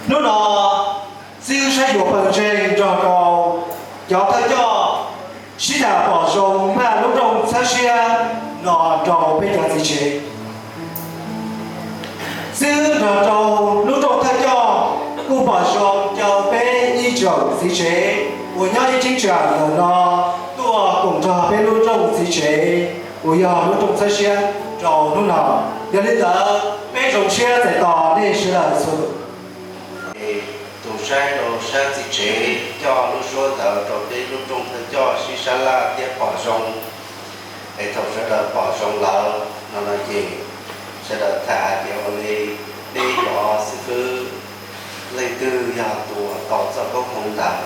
Hnub no, xib hwb saib yuav pawg ntseeg nrog rau cov thawj coj sib tham pom zoo npaj lub rooj txhawb siab no rau peb cov txiv tsev. Xib hwb nrog rau lub rooj thawj coj kuj pom zoo rau peb ib tsoom txiv tsev uas nyob ib cheeb tsam ntawm no tuaj koom nrog peb lub rooj txiv tsev uas yog lub rooj txhawb siab rau hnub no. Yog li ntawd peb zoo siab txais tos nej sawv daws txhua tus. Tus saib rau sab txiv tsev coj lub suab ntawd rau peb lub rooj thawj coj sib sab laj thiab pom zoo. Es thaum sawv daws pom zoo lawm no no ces sawv daws tham hais tias ua li peb cov xib hwb leej twg yog tus uas tau txoj koob hmoov ntawd.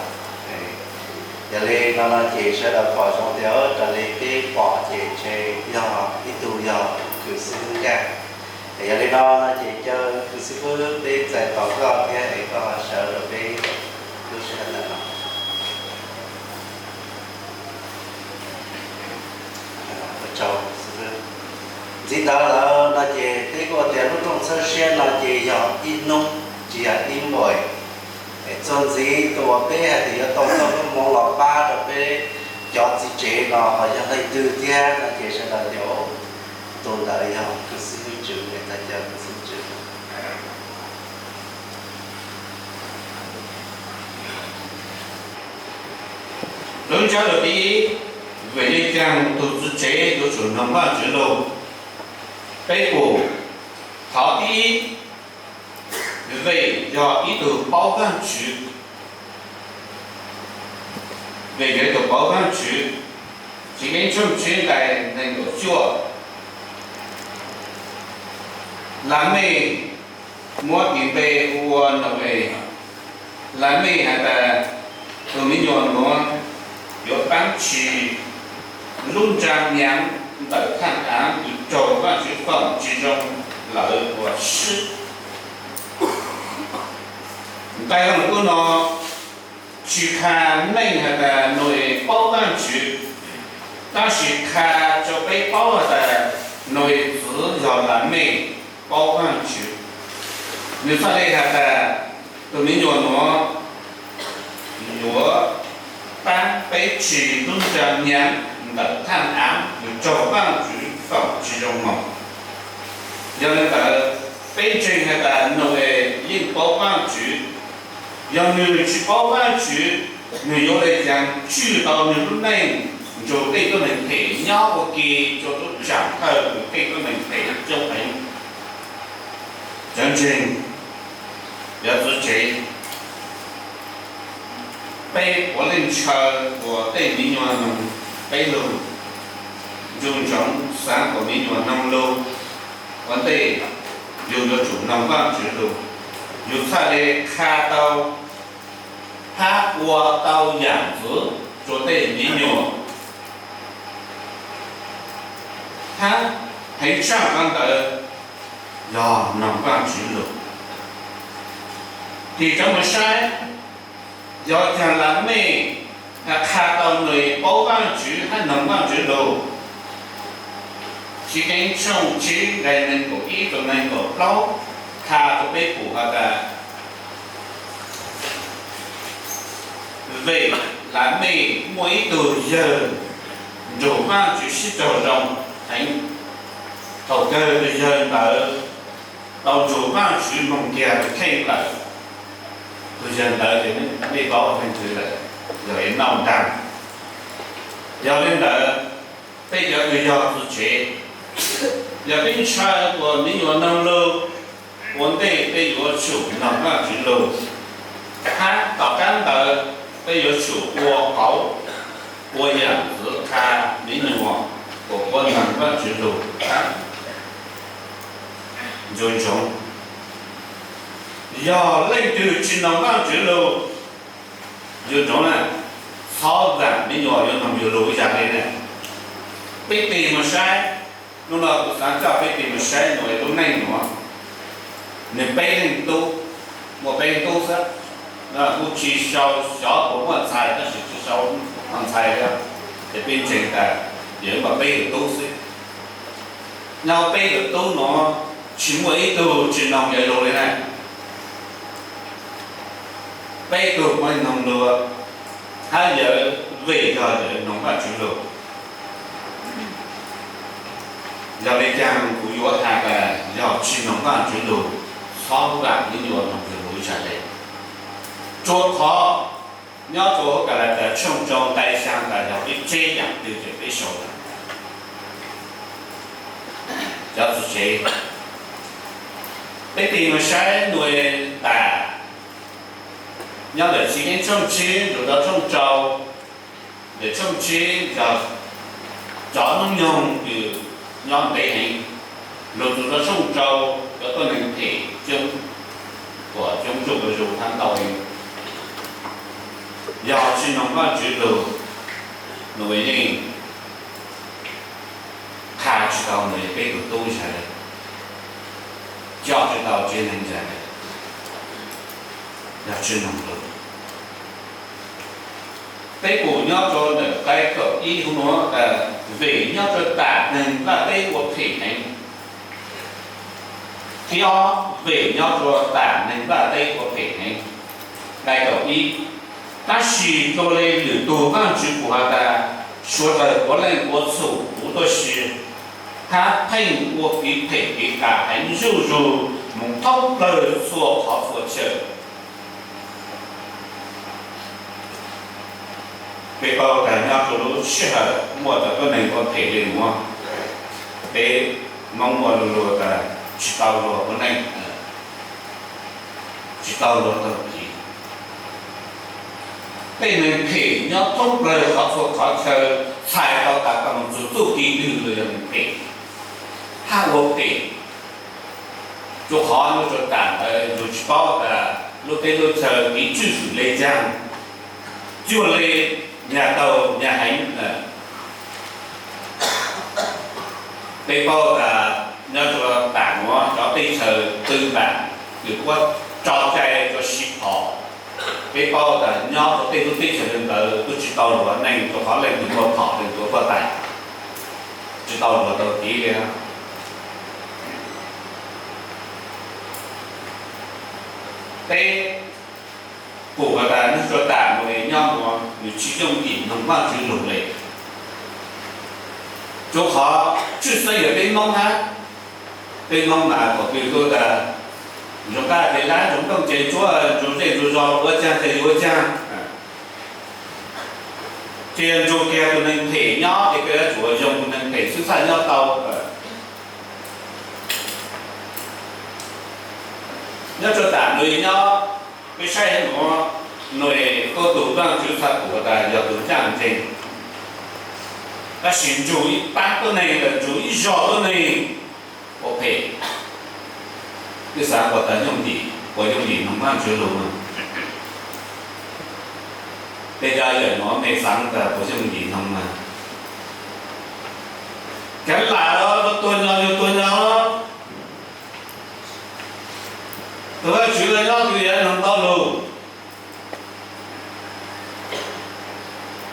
Yog li no no ces sawv daws pom zoo tias raws li peb pom ces ntshe yog ib tug yog khwv xib hwb Nkaj. Es yog li no no ces caw khwv xib hwb peb txais tos koj thiab es koj sawv rau peb lub sij hawm ntawm no. Ntxiv ntawd lawm no ces peb kuj tias lub rooj txhawb siab no ces yog ib hnub, tsis yog ib npuais. Es txuas ntxiv tus uas peb hais tias yuav tau txoj koob hmoov los pab rau peb cov txiv tsev no ho yog leej twg thiab no ces sawv daws tias tus ntawd yog khwv xib hwb Tswv, es thov caw khwv xib hwb Tswv. Lub ntsiab lus thib ib, vim li cas tus txiv tsev yuav tsum mloog Vajtswv lus? Peb pum, qhov thib ib, vim yog ib tug paub Vajtswv. Vim yog ib tug paub Vajtswv. Chiv Keeb tshooj tsib nqai nees nkaum cuaj. Lamej muab tis npe hu ua Nau-es. Lamej hais tias tus me nyuam nuav yuav paab tshis lub nra nyaav ntawm thaaj aav kws raug Vaajtswv foom tsis zoo lawm uas sib. Nqai lug kub no tsis qha meej has tas Nau-es paub Vaajtswv, tab sis qha rua peb paub has tas Nau-es txwv yog Lamej paub Vaajtswv. Nwg txhaj le has tas tus me nyuam nuav yuav paab peb tshis lub nra nyaav ntawm thaaj aav kws raug Vaajtswv foom tsis zoo moog. Yog le ntawd, peb ntseeg has tas Nau-es yeej paub Vaajtswv. Yog nwg tsis paub Vaajtswv, nwg yuav le caag tswj tau nwg lub neej nrug tej tuab neeg phem nyob ua ke rua lub tsaam kawg kws tej tuab neeg phem coob heev? Cov ntseeg, cov txiv tsev, peb puav leej ntshaw kuas tej me nyuam noog peb lug. Ncu ntsoov xaav kuas me nyuam noog lug ua ntej, yug yuav tsum noog Vaajtswv lug. Yug txhaj le qha tau hab ua tau yaam ntxwv rua tej me nyuam. Hab heev tshaj qhov ntawd yog noog Vaajtswv lug. Tig rov mus saib, yog caag Lamej has qha tau nwg paub Vaajtswv hab noog Vaajtswv lug. Chiv Keeb tshooj tsib nqai neeg nkaum ib txug neeg nkaum plaub qha rua peb pum has tas, vim Lamej muaj ib tug yawg nrug Vaajtswv sib raug zoo heev. Thaum kawg tus yawg ntawd tau nrug Vaajtswv moog kiag tus kheej lawm. Tus yawg ntawd ces mej paub leej twg lawm, yog Enauj Nraag. Yog le ntawd, peb cov kws yog txiv tsev, yog peb ntshaw kuas me nyuam noog lug, ua ntej peb yuav tsum noog Vaajtswv lug, hab tom qab ntawd peb yuav tsum ua qauv, ua yaam ntxwv qha me nyuam kuas puab noog Vaajtswv lug hab ncu ntsoov. Yog leej twg tsis noog Vaajtswv lug, ncu ntsoov na, txhob vaam me nyuam yuav noog yug lug ib zag le na. Peb tig mus saib, nub no kuv xaav coj peb tig mus saib Nau-es lub neej nuav. Nwg peb leeg tub, muaj peb leeg tub xwb. Kuv tsis sau xyov puas muaj ntxhais, tab sis tsis sau muaj ntxhais, ces peb ntseeg tas yog muaj peb tug tub xwb. Nyob peb tug tub nuav tsis muaj ib tug tsis noog yug lug le na. Peb tug muaj ib noog lug, hab yawv vim yog yawv noog Vaajtswv lug. Yog le caag kuv yuav has tas yog tsi noog Vaajtswv lug, txhob vam ib nyuas noog lug ib zag le. Rua qhov nyob rua huv Kalatias tshooj rau nqai xyaa tas yog peb tseb yaam twg ces peb sau tas. Cov txug tsev, peb tig mus saib Nau-es tas, nyob ntawm Txhiv Yeeb tshooj tsib lug rau tshooj rau, ntawm tshooj tsib yog cov noob nyoog kws nyob ntev heev, lug txug rau tshooj rau cov tuab neeg phem coob, uas coob zuj zus hab ntau heev. Yog tsi noog Vaajtswv lug, Nau-es yeej qha tsi tau Nau-es peb tug tub zag le, coj tsi tau tsev neeg zag le, yog tsi noog lug. Peb pum nyob rua ntawm nqai kaum ib huv nuav tas, vim nyob rua tam neeg nplaj teb ua phem heev. Thib ob, vim nyob rua tam neeg nplaj teb ua phem heev. Nqai kaum ib, tab sis dlua le lwm tug Vaajtswv pum has tas, suav dlawg puav leej ua txhum huv tuaj si, hab pheej ua kev phem kev qas heev zuj zug moog thoob plawg txhua qhov txhua chaw. Peb paub tas nyob rua lub sij hawm muaj cov tuab neeg ua phem le nuav, peb Moob muaj lug lug tas tsi tau luag ua neej, tsi tau luag taug kev. Tej neeg phem nyob thoob plawg qhov txhua qhov chaw, txhais tau tas koj moog txug txuj kev nwg lug yog neeg phem hab ua phem. Rua qhov nyob rua tam ntawd yug tsi paub tas lub teb lub chaw kev tswj fwm le caag, cuag le nyag taug nyag heev. Peb paub tas nyob rua tam nuav cov teb chaws tw npaam kws puab rau cai rua siv phom. Peb paub tas nyob rua tej lub teb chaws le ntawd kuj tsi tau luag ua neej rua qhov leej twg muaj phom leej twg puab tais, tsi tau luag taug kev le. Peb pum has tas nyob rua tam nuav nyob nuav nwg tsi yooj yim noog Vaajtswv lug le. Rua qhov tshwj xeeb yog peb Moob hab, peb Moob mas thaum twg kuj tas nrug nqaj ces lab, nrug ntooj ces ntsuab, nrug zej nrug zog ua caag ces yuav ua caag. Ces nrug kiag tus neeg phem nyob ces peb yuav tsum ua zoo tus neeg phem xwb txhaj nyob tau. Nyob rua tam nuav nyob, peb saib nuav, Nau-es tuab tug Vaajtswv txhaj pum tas yog tus ncaaj nceeg, tab sis nrug ib paab tuab neeg, nrug ib zog tuab neeg ua phem. Peb xaav puas tas yooj yim, puas yooj yim noog Vaajtswv lug? Tej cov yawm nuav mej xaav tas puas yooj yim noog mas? Kev lam los tuag nyo yug tuag nyo, tus Vaajtswv los nyob tus yaav noog tau lug.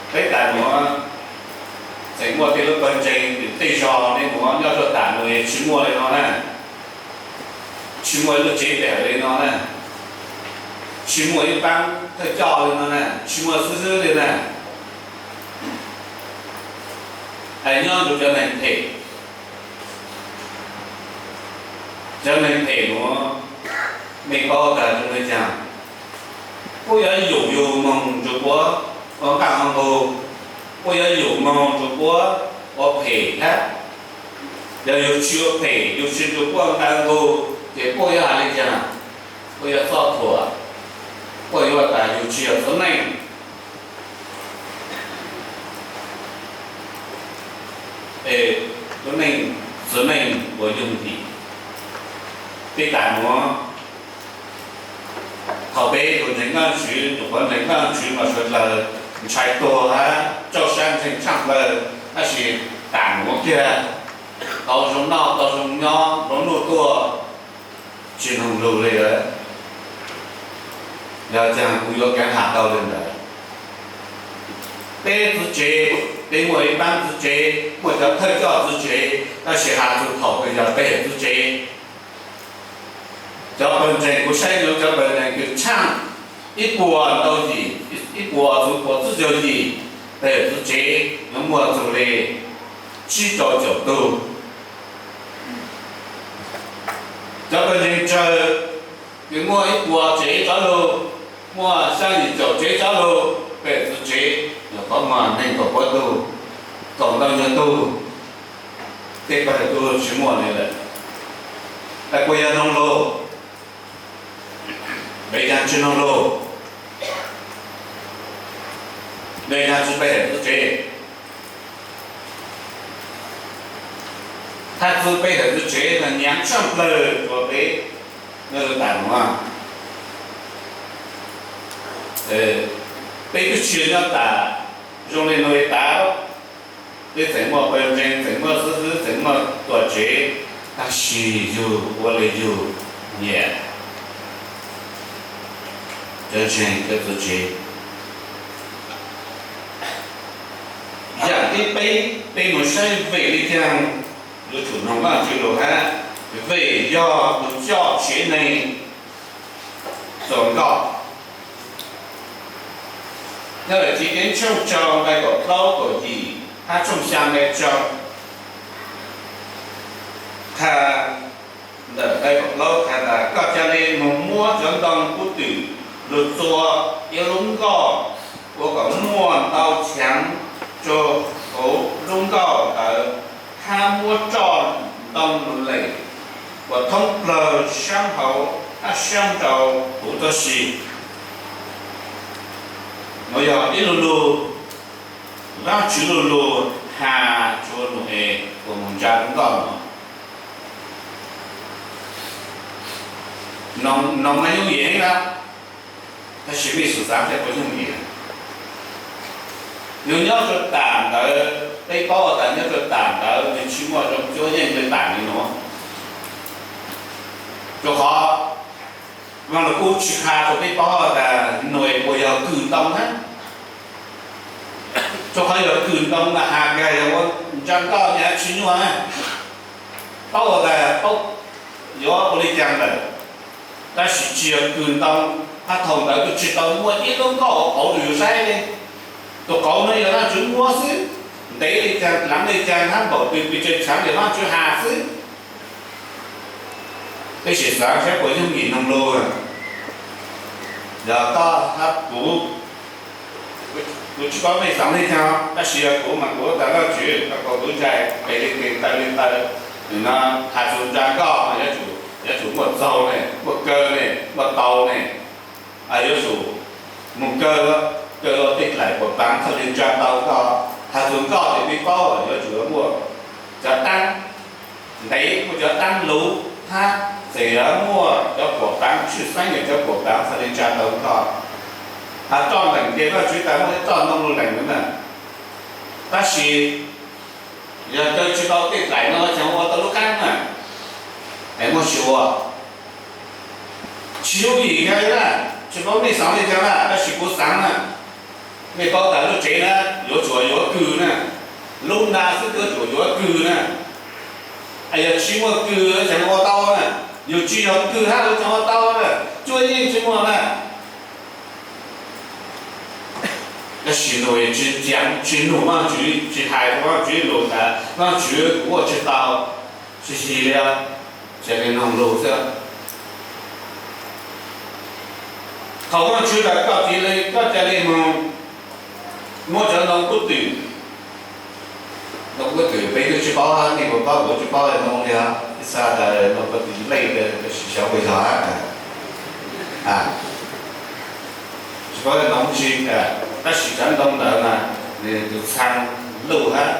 Peb tam nuav tseem muaj tej lub pawg ntseeg tej zog le nuav nyob rua tam nuav tsi muaj le no na, tsi muaj ib lub tsev pem le no na, tsi muaj ib paab thawj coj le no na, tsi muaj xwb xwb le na. Es nyob nrug cov neeg phem, cov neeg phem nuav, mej paub tas zoo le caag? Puab yuav yum yug moog nrug puab ua nqaj ua nqug, puab yuav yum moog nrug puab ua phem hab. Yog yug tsi ua phem, yug tsi nrug puab nqaj nqug, ces puab yuav has le caag? Puab yuav txob thuam, puab yuav tas yug tsi yog txwv neej. Es lub neej txwv neej puas yooj yim? Peb tam nuav, thaum peb tug ntseeg Vaajtswv, nyuam qhuav ntseeg Vaajtswv mas suav dlawg ntshai tuag hab rau sab ntseeg tshaaj plawg, tab sis tam nuav kiag tau zoo noj tau zoo nyob, nplua nuj tuaj, tsi noog lug le. Yog caag kuv yuav kaav has tau le ntawd. Peb txwv tsev, peb muaj ib paab txwv tsev, muaj cov thawj coj txwv tsev, tab sis has txug thaum kws yog peb txwv tsev, cov pawg ntseeg, kuv saib nyuav cov pawg ntseeg kws tshaaj ib puas ntau yim, ib puas txhuv puas tsib caug yim peb txwv tsev, yuav muaj txog li tsib rau caum tug. Cov pawg ntseeg tsawg, ces muaj ib puas tsev tsav lug, muaj xya yim caum tsev tsav lug, peb txwv tsev, yog qhov muaj neeg kaum pua tug, kaum ntau nyuag tug, tej pawg tug tsis muaj li lawm. Es puas yog noog lug? Peb yog tsis noog lug, peb yog tsis peb txwv tsev. Thaj txwv peb txwv tsev mas nyiam tshaj plawg rua peb nyob rua tas nuav. Peb twb tsis nyob tas zoo li nuav tas, peb tseem muaj pawg ntseeg, tseem muaj xib hwb, tseem muaj tuam tsev, tab sis yug ua li yug nyiam cov ntseeg cov txwv tsev. Yaam thib peb, peb moog saib vim le caag yuav tsum noog Vaajtswv lug hab, vim yog tus coj tsev neeg txuas nkauj. Nyob lawm Chiv Keeb tshooj rau nqai kaum plaub kaum yim hab tshooj xyaa nqai rau, qha ntawm nqai kaum plaub has tas, koj ca le moog muab cov ntoo kub twm lug txua ib lub nkoj ua kom muaj ntau chaav rua huv lub nkoj ntawd, hab muab roj ntoo leem ua thoob plawg saab hauv hab saab nrau huv txoj sia. Nuav yog ib lu lug, Vaajtswv lu lug has rua Nau-es ua moog ntsa lub nkoj nuav. Noog mas yooj yim heev na, tab sis mej xav saib puas yooj yim. Nwg nyob rua taam ntawd, peb paub tas nyob rua taam ntawd nwg tsis muaj zoo cuab yeej le taam nuav, rua qhov Vaaj Lug Kub tsis qha rua peb paub tas Nau-es puas yog kws ntoo hab. Rua qhov yog kws ntoo mas has kag yog ua ntsa nkoj nyaj tsis nyuaj na. Paub tas paub yuav ua le caag lawm, tab sis tsis yog kws ntoo, hab thaum ntawd twb tsis tau muaj ib lub nkoj ua qauv rua yug saib le. Tus qauv nuav yog Vaajtswv muab xwb, ntev le caag, dlaav le caag hab npaum twg pes tsawg tshaav yog Vaajtswv has xwb. Peb sim xaav saib puas yooj yim noog lug. Yog koj hab kuv, kuv tsis paub mej xaav le caag, tab sis yog kuv mas kuv tas Vaajtswv kom kuv ntsais pes le pes, taw le taw, nwg has txug ntsa nkoj mas yuav tsum muaj txaug ne, muaj kaw ne, muaj tau ne, yuav tsum moog kaw, kaw tej dlaim puas pav txhaj le ntsa tau nkoj. Has txug nkoj ces peb paub yuav tsum muaj cov taab ntev, muaj cov taab luv hab txawm yuav muaj cov puas pav tshwj xeeb, cov puas pav txhaj le ntsa tau nkoj. Has roj leem ces Vaajtswv tas muaj roj ntoo lug leem na. Tab sis yog kaw tsis tau tej dlaim no ces ua tau lub qaab na, es muaj tsis ua. Tsis yooj yim kag le na, tsis paub mej xaav le caag na, tab sis kuv xaav na, mej paub tas lub tsev na yuav tsum yuav kws na, lub nra xwb yuav tsum yuav kws na. Es yog tsis muaj kws ces ua tau na, yog tsis yog kws hab ua ces ua tau na, cuab yeej tsis muaj na. Tab sis Nau-es tsis nug Vaajtswv, tsis hais rua Vaajtswv lug tas Vaajtswv kuv ua tsis tau, tsis yig li, ca le noog lug xwb. Thaum Vaajtswv tas koj ca le, koj ca le moog muab cov ntoo kub twm, ntoo kub twm peb twb tsis paub, nej puas paub, kuv tsis paub ntoo li, ib txha tas ntoo kub twm lej, tab sis xyov puas yog, tsis paub ntoo tsi, tab sis cov ntoo ntawd mas nws tus txhaa luj hab,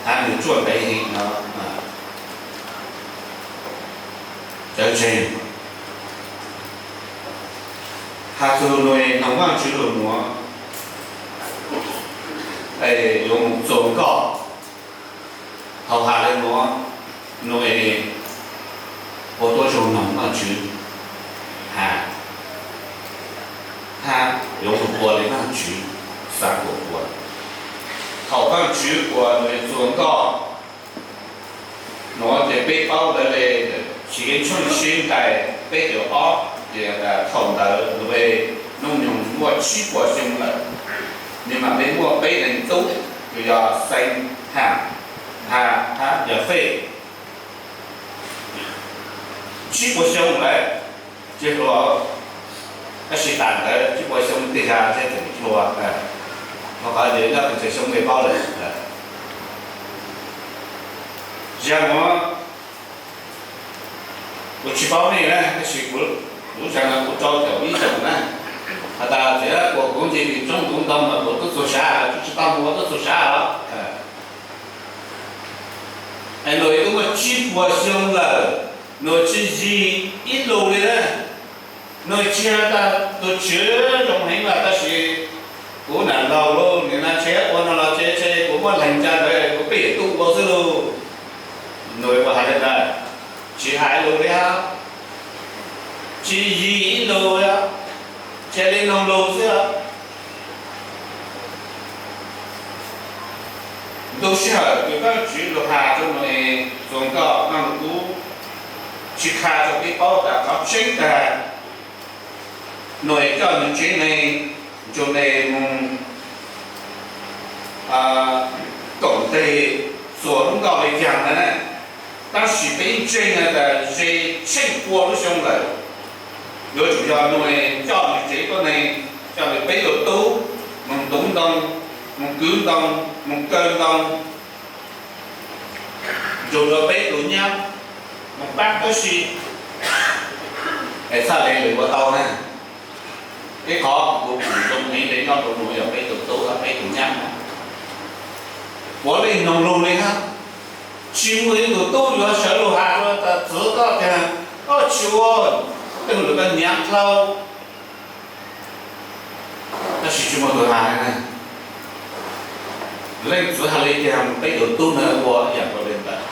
hab nws tsuaj ntev heev no. Cov ntseeg, has txug Nau-es noog Vaajtswv lug nuav, es yuav moog txua nkoj. Thaum has le nuav, Nau-es ua tuab zoo noog Vaajtswv has, hab yuav moog ua le Vaajtswv xaav kom ua. Thaum Vaajtswv ua Nau-es txua nkoj nuav ces peb paub ntawd le, Chiv Keeb tshooj tsib nqai peb caug ob. Ces thaum ntawd nws hnub nyoog muaj tsib puas xyoo lawm, nws mam li muaj peb leeg tub, tus yog Xeeb, Ham, Npha, hab Yafej. Tsib puas xyoo lawm, tsis hluas, tab sis tas ntawd tsib puas xyoo tig zag tseem hluas. Qhov qhov ces nyob txog xyoo ntawd paub lawm. Zag nuav kuv tsis paub nej na, tab sis kuv zag no kuv rau caum ib xyoos na, has tas txiav kuas kuv nce pem roob ntuv ntoo mas kuv tub txug sav, kuv tsis tau mus ua tub txug sav los. Es nws twb muaj tsib puas xyoo lawm, nws tsis yig ib lus li na. Nws tsis has tas tus tswv zoo heev mas, tab sis kuv nam laug lauj, nim no tsev ua no los tsev, tsev kuv muab leeg tsa ntawd kuv peb yawm tub ua xwb lauj. Nws ua has li ntawd, tsis hais lus li hab, tsis yig ib lus, tsis li noog lus xwb. Ntu sij hawm kws Vaajtswv lug has rua Nau-es, txuas nkoj noj nqub, tsis qha rua peb paub tas qhov tseeb tag, Nau-es coj nws tsev neeg, nrug neeg moog koom nteg txuas lub nkoj le caag ntawd na. Tab sis peb ntseeg tas ze tsheej pua lub xyoo lawm, yuav tsum yog Nau-es coj nws tsev tuab neeg, coj nws peb tug tub moog ntuv ntoo, moog kwv ntoo, moog kaw ntoo, nrug rua peb tug nyab moog paab tab si. Es txhaj le lwm ua tau na. Ib qhov kuv pum zoo heev le nyob rua nuav yog peb tug tub hab peb tug nyab. Puav leej noog lug le hab, tsis muaj ib tug tub yuav sawv lug has rua tas txwv koj tas, koj tsis ua, tej lug koj nyav dlhau. Tab sis tsis muaj tug has le na. Leej txwv has le caag peb tug tub na ua yaam nkaus le ntawd.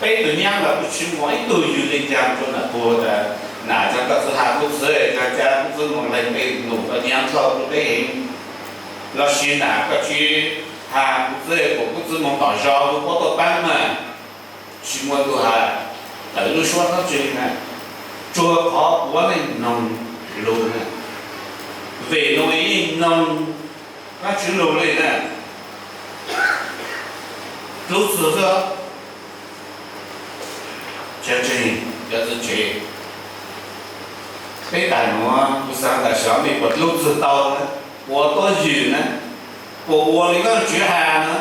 Peb tug nyab los kuj tsis muaj ib tug yws le caag rua nam puag tas, nam, koj txwv has kuv txwv, koj ca kuv txwv moog leeg peb num koj nyav dlhau rua peb heev. Los sis nam, koj tsis has kuv txwv, kuv txwv moog tom zog kuv puab tuaj paab mas. Tsis muaj tug has tawm lub suab dlaab tsi na, tsuas qhov puav leej noog lug na. Vim Nau-es yeej noog Vaajtswv lug le na, dlub txug xwb. Tsev tsev, cov txiv tsev, peb tag nuav kuv xaav tas xyov mej puas dlub txug tau na, puas tuab ywm na, puas ua le Vaajtswv has na.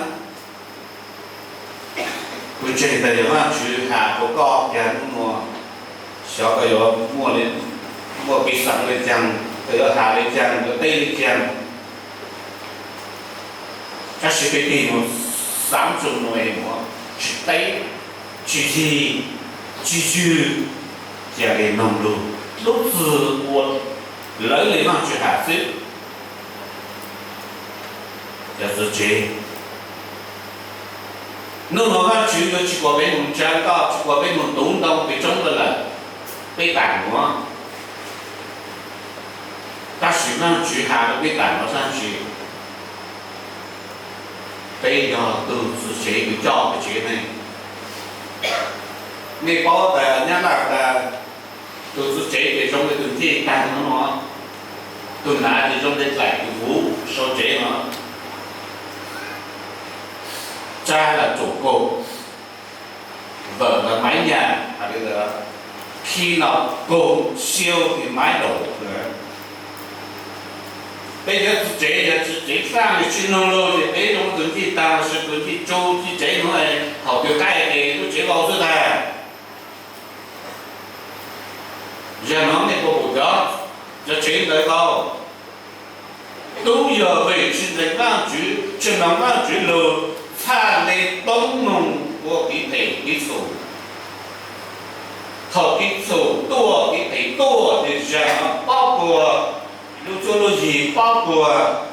Kuv ntseeg tas yog Vaajtswv has rua koj caag nub nua, xyov koj yuav muaj, muaj piv xaam le caag, koj yuav has le caag, yuav teb le caag. Tab sis peb tig mus xaav txug Nau-es nuav, tsis teb, tsis yig, tsis ywg, ca le noog lug, dlub txug ua lawv le Vaajtswv has xwb. Cov txiv tsev, nub nua Vaajtswv yuav tsis kuas peb moog tsa nkoj, tsis kuas peb moog tuv ntoo pem roob lawm, peb tag nuav. Tab sis Vaajtswv has rua peb tag nuav dlaab tsi? Peb yog tug txiv tsev kws coj peb tsev neeg. Nej paub tas nyab laj tas, tug txiv tsev ces zoo le tug ncej taag nua, tug nav ces zoo le dlaim tug vuv sau tsev nua, tsa los tsum kaug, vawm los maiv nyam, khi los kaug, siau ces maiv daum. Peb cov txiv tsev yog txiv tsev faaj tsis noog lug ces peb zoo le tug ncej taag lossis tug ncej tsu ncej tsev nuav, thaum twg qaij ces lub tsev vau xwb tag. Zag nuav nej puas pum cov, cov tsev ntawd tau? Tub yog vim tsis ntseeg Vaajtswv, tsis mloog Vaajtswv lug, txhaj le poob moog ua kev phem kev txhum. Thaum kev txhum tuaj kev phem tuaj ces zag nuav pob puag, lub cuab lub yig pob puag.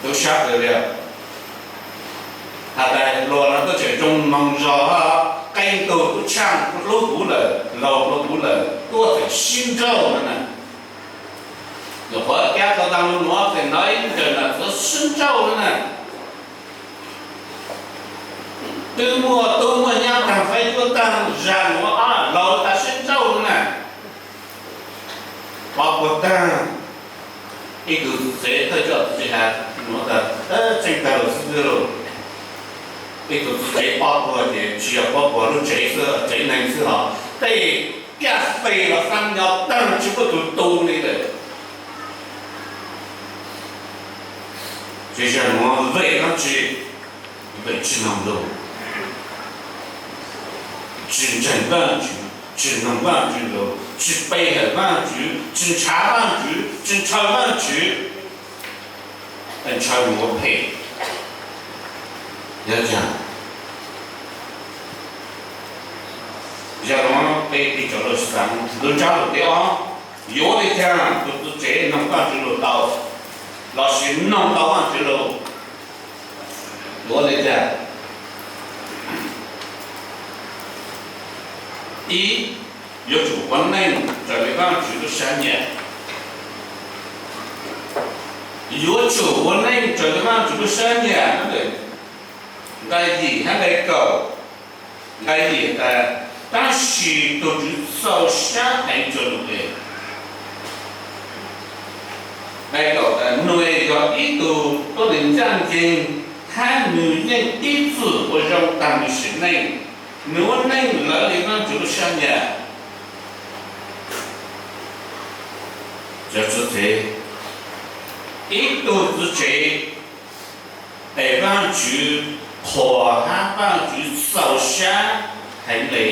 Tub sab kawg li, has tas luag nuav tuaj tseem zoo moog zog, qee tug tub tshaaj kuj hlub kuv lawm, laug hlub kuv lawm, tuaj tseem sib nrauj no na. Nyuam qhuav kab tau taag lug nuav tseem ntawd ib ntawm nam txwv sib nrauj no na. Twb muaj tub muaj nyab taag faib cuab taag, zag nuav laug tas sib nrauj. Pov puag tag, ib tug txiv tsev thawj coj txiv tsev has nuav tas, tseeb tag lug xwb xwb lauj. Ib tug txiv tsev pov puag ces tsis yog pov puag lub tsev xwb, tsev neeg xwb hos tej kiab fej los xab nyob tag tsis muaj tug tu li lawm. Tsis yog nuav vim dlaab tsi? Vim tsis noog lug, tsis ntseeg Vaajtswv, tsis noog Vaajtswv lug, tsis pe hawm Vaajtswv, tsis ntshaw Vaajtswv, tsis ntshaw Vaajtswv, ntshaw yuav phem. Yog caag? Yog nuav peb pib cov lug xaav lub ntsab lug peb ob, yuav ua le caag tug txiv tsev noog Vaajtswv lug tau lossis noog tau Vaajtswv lug? Yuav ua le caag? Ib, yuav tsum ua neej raws li Vaajtswv lub sab nyam. Yuav tsum ua neej raws li Vaajtswv lub sab nyam. Nqai yim hab nqai kaum, nqai yim tas, tab sis tug Tswv txaus sab heev rua Nau-es. Nqai kaum tas, Nau-es yog ib tug tuab neeg ncaaj nceeg hab nwg yeej ib txwm ua zoo taag nwg sim neej. Nwg ua neej lawv li Vaajtswv lub sab nyam. Cov txiv tsev, ib tug txiv tsev es Vaajtswv qhuas hab Vaajtswv txaus sab heev le,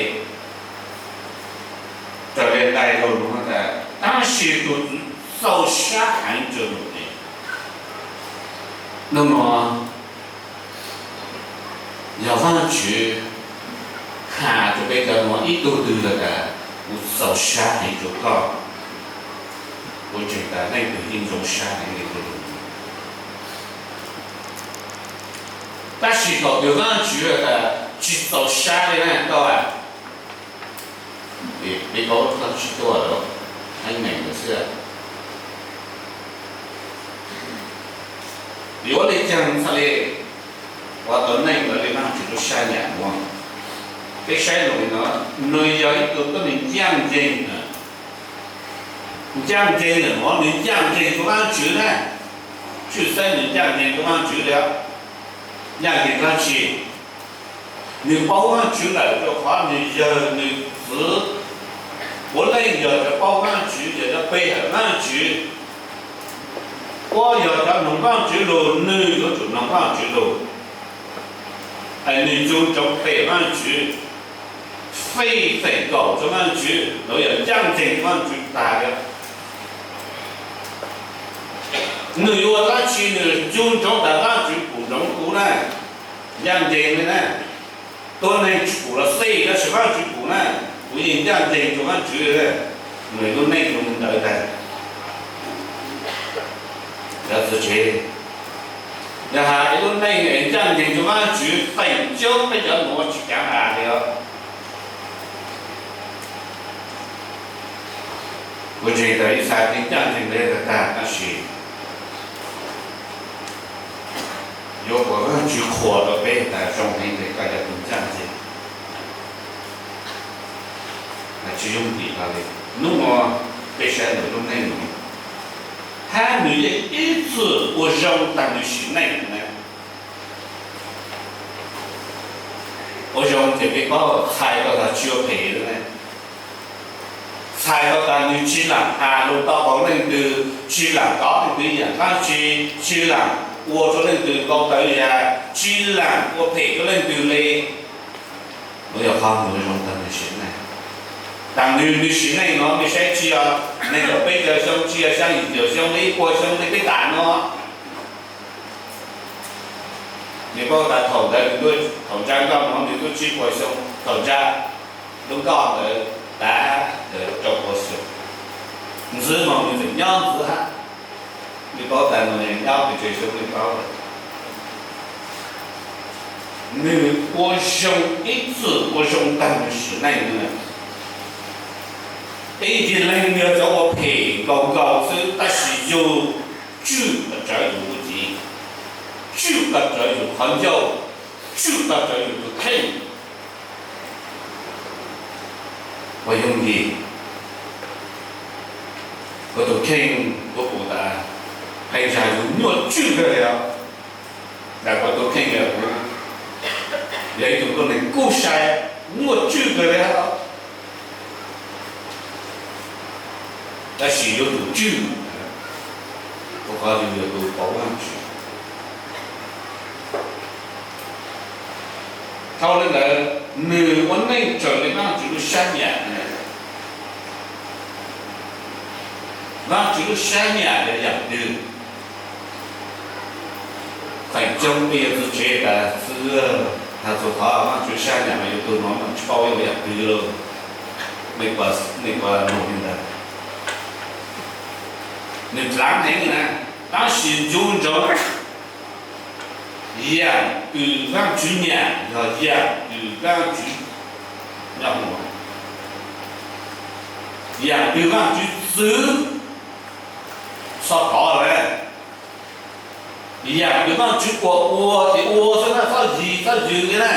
raws le nqai lug nuav tas, tab sis tug Tswv txaus sab heev rua Nau-es. Nub nua yog Vaajtswv has rua peb cov nuav ib tug twg lawm tas, kuv txaus sab heev rua koj, kuv ntseeg tas leej twg yeej zoo sab heev le kuv lug. Tab sis thaum twg Vaajtswv tas tsis txaus sab le na koj, peb paub tsis tuaj lawm, hab neeg lawm xwb. Yuav ua le caag txhaj le ua tau neej lawv le Vaajtswv lub sab nyam nuav? Peb saib lug li no, nwg yog ib tug tuab neeg ncaaj nceeg, ncaaj nceeg lawm nuav, nwg ncaaj nceeg rua Vaajtswv na. Tshwj xeeb nwg ncaaj nceeg rua Vaajtswv le, ncaaj nceeg dlaab tsi? Nwg paub Vaajtswv lawm rua qhov nwg yawg nwg txiv puav leej yog cov paub Vaajtswv, yog cov pe hawm Vaajtswv. Puab yog cov noog Vaajtswv lug, nwg yuav tsum noog Vaajtswv lug. Es nwg ncu ntsoov pe Vaajtswv, feem feem kaum rua Vaajtswv, nuav yog ncaaj nceeg rua Vaajtswv tag le. Nwg yuav ua dlaab tsi nwg ncu ntsoov tas Vaajtswv pum ntsoov kuv na, ncaaj nceeg le na. Tuab neeg tsis pum los xij, tab sis Vaajtswv pum na, kuv yeej ncaaj nceeg rua Vaajtswv. Nwg lub neej zoo ntawd tag. Cov txiv tsev, yog has ib lub neej ncaaj nceeg rua Vaajtswv, feem coob peb cov nuav tsis caav has le os. Kuv ntseeg tas ib txha kev ncaaj nceeg le tag tag, tab sis yuav kom Vaajtswv qhuas rua peb tas zoo heev le koj cov tug ncaaj nceeg, tsis yooj yim hlo le. Nub nua peb saib nwg lub neej nuav, hab nwg yeej ib txwm ua zoo taag nwg sim neej na. Ua zoo ces peb paub txhais tau tas tsis ua phem le na. Txhais tau tas nwg tsis laam has lug tau qaug leej twg, tsis laam kov leej twg yaam dlaab tsi, tsis laam ua rua leej twg nkaus tawv yag, tsis laam ua phem rua leej twg le. Nuav yog qhov nwg ua zoo taag nwg sim neej. Taag nwg, nwg sim neej nuav mej saib tsi yog neeg nkaum peb caug xyoo, tsi yog xyaa yim caum xyoo, ib puas xyoo le peb tas nuav. Nwg paub tas thaum ntawd, thaum ntsa nkoj nuav nwg tuaj tsib puas xyoo, thaum ntsa lub nkoj ntawd tas rau puas xyoo. Ntxiv moog nwg tseem nyob ntxiv hab. Nwg paub tas nwg nyob pes tsawg xyoo nwg paub lawm. Nwg ua zoo ib txwm ua zoo taag nwg sim neej. Ib ncig leeg yog cov ua phem nkaus nkaus xwb, tab sis yug tswj kov tsawv yug lub cev, tswj kov tsawv yug qhov ncauj, tswj kov tsawv yug tug kheej. Ua yooj yim, Kuv tus kheej kuv pum tas, hais tias yus nyuaj tswj kawg li os. Ntawm kuv tus kheej li kuv yog ib tug tuab neeg kub sai, nyuaj tswj kawg li os. Tab sis yuav tsum tswj, rau qhov yus yog tus pauv Vajtswv. Dhau li ntawd, nws ua neej raws li Vajtswv lub sab nyam. Vajtswv lub sab nyam yog yam twg? Feem coob peb yuav txwv tsev tas xwb, has txog qhov Vajtswv sab nyam mas yus tus no mas tsis paub yog yam twg li. Nej puas nug li ntawd? Nws dlaav heev na, tab sis ncu ntsoov, yam twg Vajtswv nyiam yog yam twg Vajtswv nyob, yam twg Vajtswv txwv txhob kov lawm. Yam twg Vajtswv ua ua ces ua xwb na, txhob yig txhob yws li na.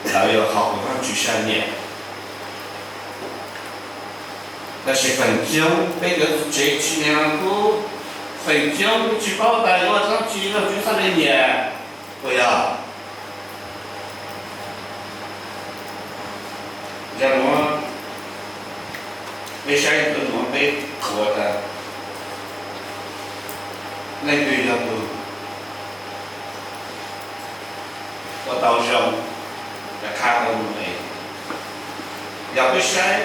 Ntawd yog qhov uas Vajtswv sab nyiam. Tab sis feem coob peb cov tsev tsis nyiam kuv, feem coob kuv tsis paub tas yuav ua dlaab tsi Vajtswv txhaj le nyiam. Puas yog? Zaj nuav, peb saib tus nuav peb qhuas tas leej twg yog tus ua tau zoo, yog qha tau Nau-es. Yog peb saib,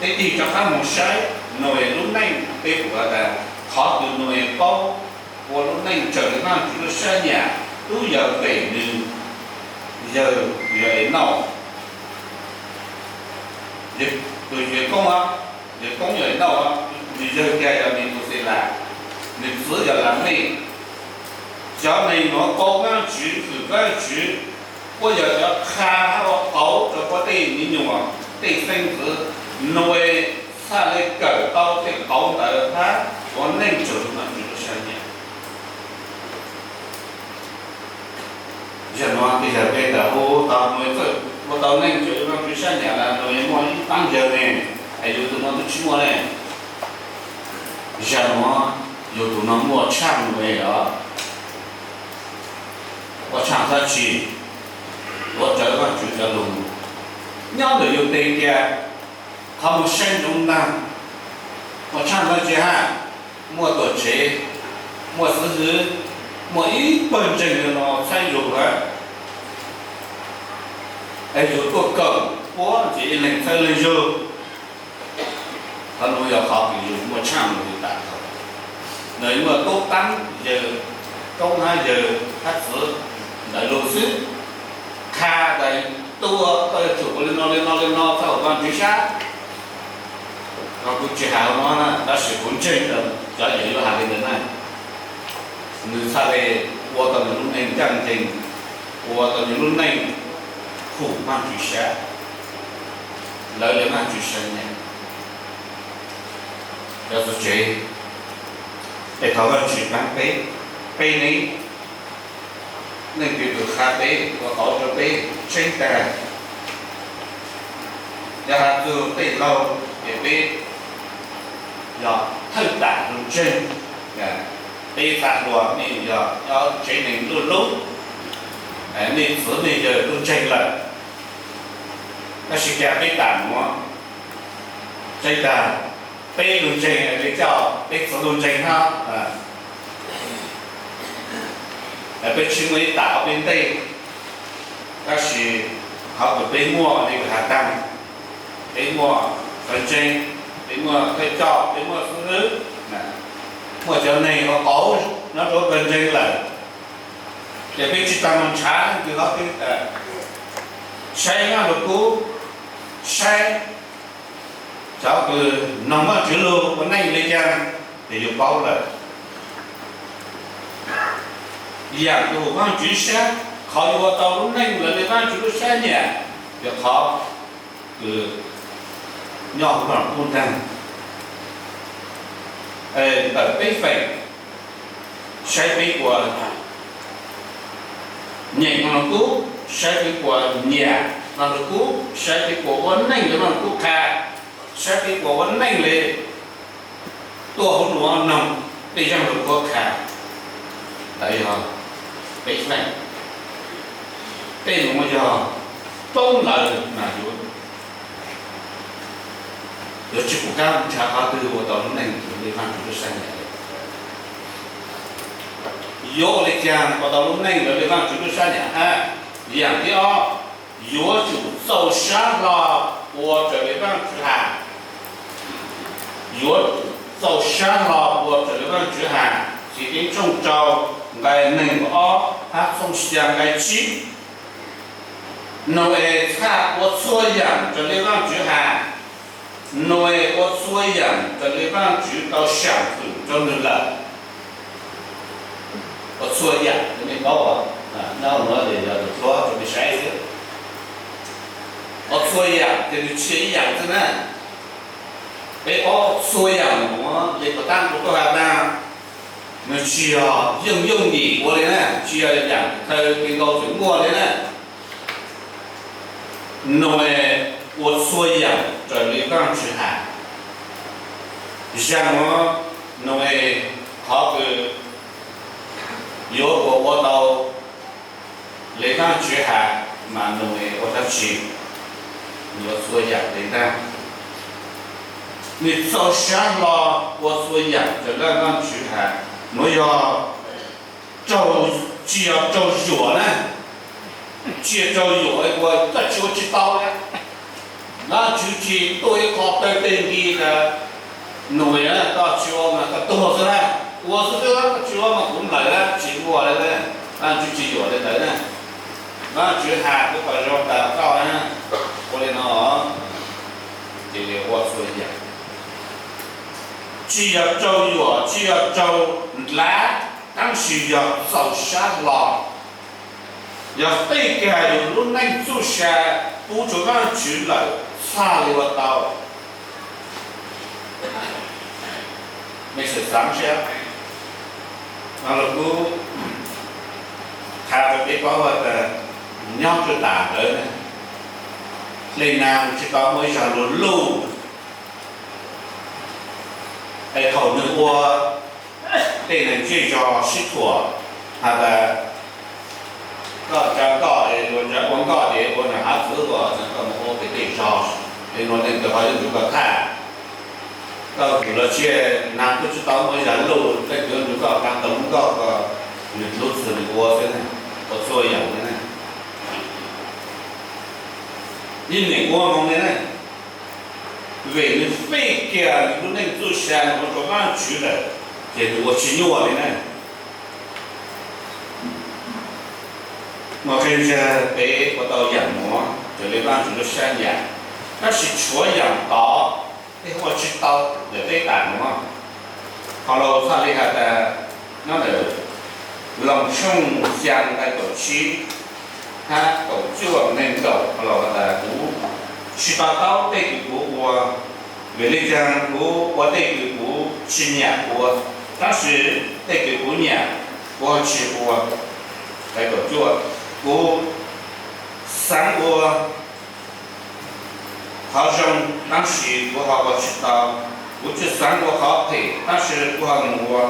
peb tig rov qab mus saib Nau-es lub neej, peb pum tas qhov kws Nau-es paub ua lub neej raws li Vajtswv lub sab nyam tub yawg pem nws yawg, yawg Enauj. Tus yawg koob, yawg koob yawg Enauj, nws yawg kiag yog Metuxelas, nws txiv yog Lamej. Cov neeg nuav paub Vajtswv, hwm Vajtswv, puab yog cov qha hab ua qauv rau puab tej me nyuam tej xeeb ntxwv. Nau-es txhaj le kawm tau tej qauv ntawd hab ua neej raws li Vajtswv lub sab nyam. Yog nuav, tej yawg peb tas ua tau, Nau-es txawj ua tau neej raws li Vajtswv sab nyam las, Nau-es muaj ib paab yawg ne, es yus tus nuav twb tsis muaj ne. Yog nuav, yus tus nuav muaj tshaaj Nau-es os. Muaj tshaaj dlaab tsi? Ua raws Vajtswv cov lug. Nyob ntawm yus teg kiag, qhov muaj saib ntsoov ntag. Muaj tshaaj dlaab tsi hab? Muaj tuam tsev, muaj xib hwb, muaj ib pawg ntseeg no txhawb zug lawm. Es yus tuaj kawm puab ces ib leeg txhawb leej zug. Qhov nuav yog qhov kws yus muaj tshaaj lug tas tau. Nws muaj tub taab yawg koob hab yawg hab txiv ntawd lug xwb, qha tas tuaj koj yuav tsum ua li no li no li no txhaj ua Vajtswv sab. Kuv tsis has nuav na, tab sis kuv ntseeg cov yawg yuav has li ntawd na. Nws txhaj le ua tau nws lub neej ncaaj nceeg, ua tau nws lub neej hwm Vajtswv sab, lawv le Vajtswv sab nyam. Cov txawj tsev, es thov Vajtswv paab peb, peb ne, leej twg tug qha peb, ua qauv rau peb tseeb tag. Yog has txug tej laug ces peb yog thawj tam lug ntseeg, peb txha hluas mej yog nyob tsev neeg luj lub, mej txiv mej yawg lug ntseeg lawm, tab sis cas peb tam nuav tseeb tag, peb lug ntseeg le coj peb txiv lug ntseeg hab. Peb tsis muaj ib tam ob peb ntej, tab sis qhov kws peb muaj le kws has taag, peb muaj cov ntseeg, peb muaj thawj coj, peb muaj xib hwb, muaj cov neeg ua qauv nyob rau pawg ntseeg lawm, ces peb tsis tas moog ntshaw leej twg qhov twg, saib Vajluskub, saib cov kws noog Vajtswv lug ua neej le caag, ces yus paub lawm. Yaam kws Vajtswv sab, qhov yuav ua tau lub neej lawv le Vajtswv lub sab nyam, yog qhov kws nyob hauv Vajluskub ntaag. Ntawm peb feem, saib peb puas nyeem Vajluskub, saib peb puas nyiam Vajluskub, saib peb puas ua neej le Vajluskub qha. saib peb puas ua neej li tuaj hauv nuav noog tej zaaj lug kuv qha. Ntawd yog peb feem. Tej nuav yog poob lawm mas yuav, yuav tsi pum kab nrhav qhov twg ua tau lub neej raws li Vaajtswv lub sab nyam. Yuav ua li caag ua tau lub neej raws li Vaajtswv lub sab nyam hab? Yaam thib ob, yuav tsum txaus sab hlo ua raws li Vaajtswv has. Yuav txaus sab hlo ua raws li Vaajtswv has. Txiv Keeb tshooj rau nqai neeg nkaum ob hab tshooj xyaa nqai tsib. Nau-es txhaj ua txhua yaam raws li Vaajtswv has. Nau-es ua txhua yaam raws li Vaajtswv tau saam hwm rau nwg lawm. Ua txhua yaam, nej paub, nyob nuav yog tus hluas rau peb saib xwb. Ua txhua yaam ces nwg tsis yog ib yaam xwb na. Peb paub txhua yaam nuav le puas taab kuv tuaj has taag, nwg tsis yog yooj yooj yim ua li na, tsis yog yaam khaws ti nkaus txawm muaj li na. Nau-es ua txhua yaam raws li Vaajtswv has. Zaaj nuav Nau-es qhov kws yuav ua, ua tau le Vaajtswv has mas Nau-es ua dlaab tsi? Nwg ua txhua yaam le ntag. Nwg txaus sab hlo ua txhua yaam raws li Vaajtswv has. Nuav yog raug, tsis yog raug yuam na, tsis yog raug yuam ua koj tsis ua tsis tau na. Vaajtswv tsis tuaj ib qho tawg teg nki tas, Nau-es, koj tsis ua mas koj tuag xwb na. Ua xwb xwb, koj tsis ua mas kuv nplawm na, tsis ua li na. Vaajtswv tsis yuam li ntawd na. Vaajtswv has kuv qhov zoo tas koj na, ua li no, ces li ua txhua yaam. Tsis yog raug yuam, tsis yog raug nrhav, tab sis yog txaus sab hlo. Yog tej kag yus lub neej txuj sa pub rua Vaajtswv lawm txhaj li ua tau. Mej xaav saib, no lug kuv qha rua peb paub tas nyob rua tas ntawd, dlej nag tsis tau muaj ib zag luag luj, es thaum nwg ua tej neeg zej zog sib thuam has tas, koj cov nkoj es luag ua nkoj ces ua nram hav txwv, koj mus ua pem tej zog, es luag leej twg ho yuav nrug koj thaj. Koj kws los tsis, nag kuj tsis tau muaj ib zag luj, leej twg yuav nrug koj taag tau lub nkoj, koj nwg lub txwg nwg ua xwb, ua txhua yaam li na. Ib neeg ua moog li na, vim nwg fej kiag nwg lub neej txuj sa ua rua Vaajtswv lawm, ces nwg ua tsis nyuaj li na. Muaj qee zaag peb ua tau yaam nuav raws li Vaajtswv lub sab nyam, tab sis tshuav yaam tod peb ua tsis tau ntawm peb tam nuav. Phau Laus txhaj li has tas, nyob ntawm Loos tshooj xyaa nqai kaum tsib hab kaum cuaj neeg nkaum, Phau Laus has tas, kuv tsis to taub tej kws kuv ua, vim le caag kuv ua tej kws kuv tsis nyam ua, tab sis tej kws kuv nyam kuv tsis ua. Nqai kaum cuaj, kuv xaav ua qhov zoo, tab sis kuv ho ua tsis tau. Kuv tsis xaav ua qhov phem, tab sis kuv ho mus ua.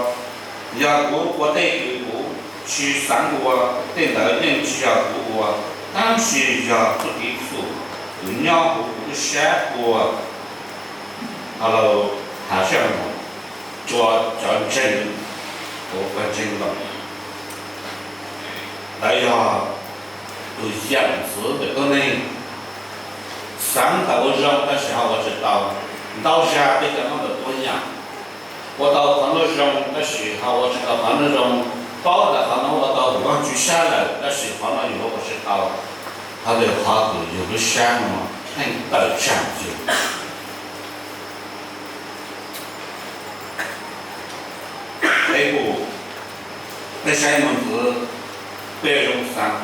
Yog kuv ua tej kws kuv tsis xaav ua, tej ntawd yeej tsis yog kuv ua, tab sis yog txuj kev txhum kws nyob huv kuv lub sab ua. Phau Laus has sab moog rua cov ntseeg, kuv koj ntseeg Loos. Ntawd yog tus yaam ntxwv ntawm tuab neeg, xaav tas ua zoo tab sis ho ua tsis tau. Ntau zag peb cov nuav ntawm tuab yaam, ua tau qhov nuav zoo tab sis ho ua tsis tau qhov nuav zoo, paub tas qhov nuav ua tau huv Vaajtswv sab lawm tab sis qhov nuav yus ua tsis tau. Qhov ntawd qhov kws yus lub sab nuav pheej tawm tsaam yug. Peb pum, peb saib moog ntxwv, peb zoo xaav,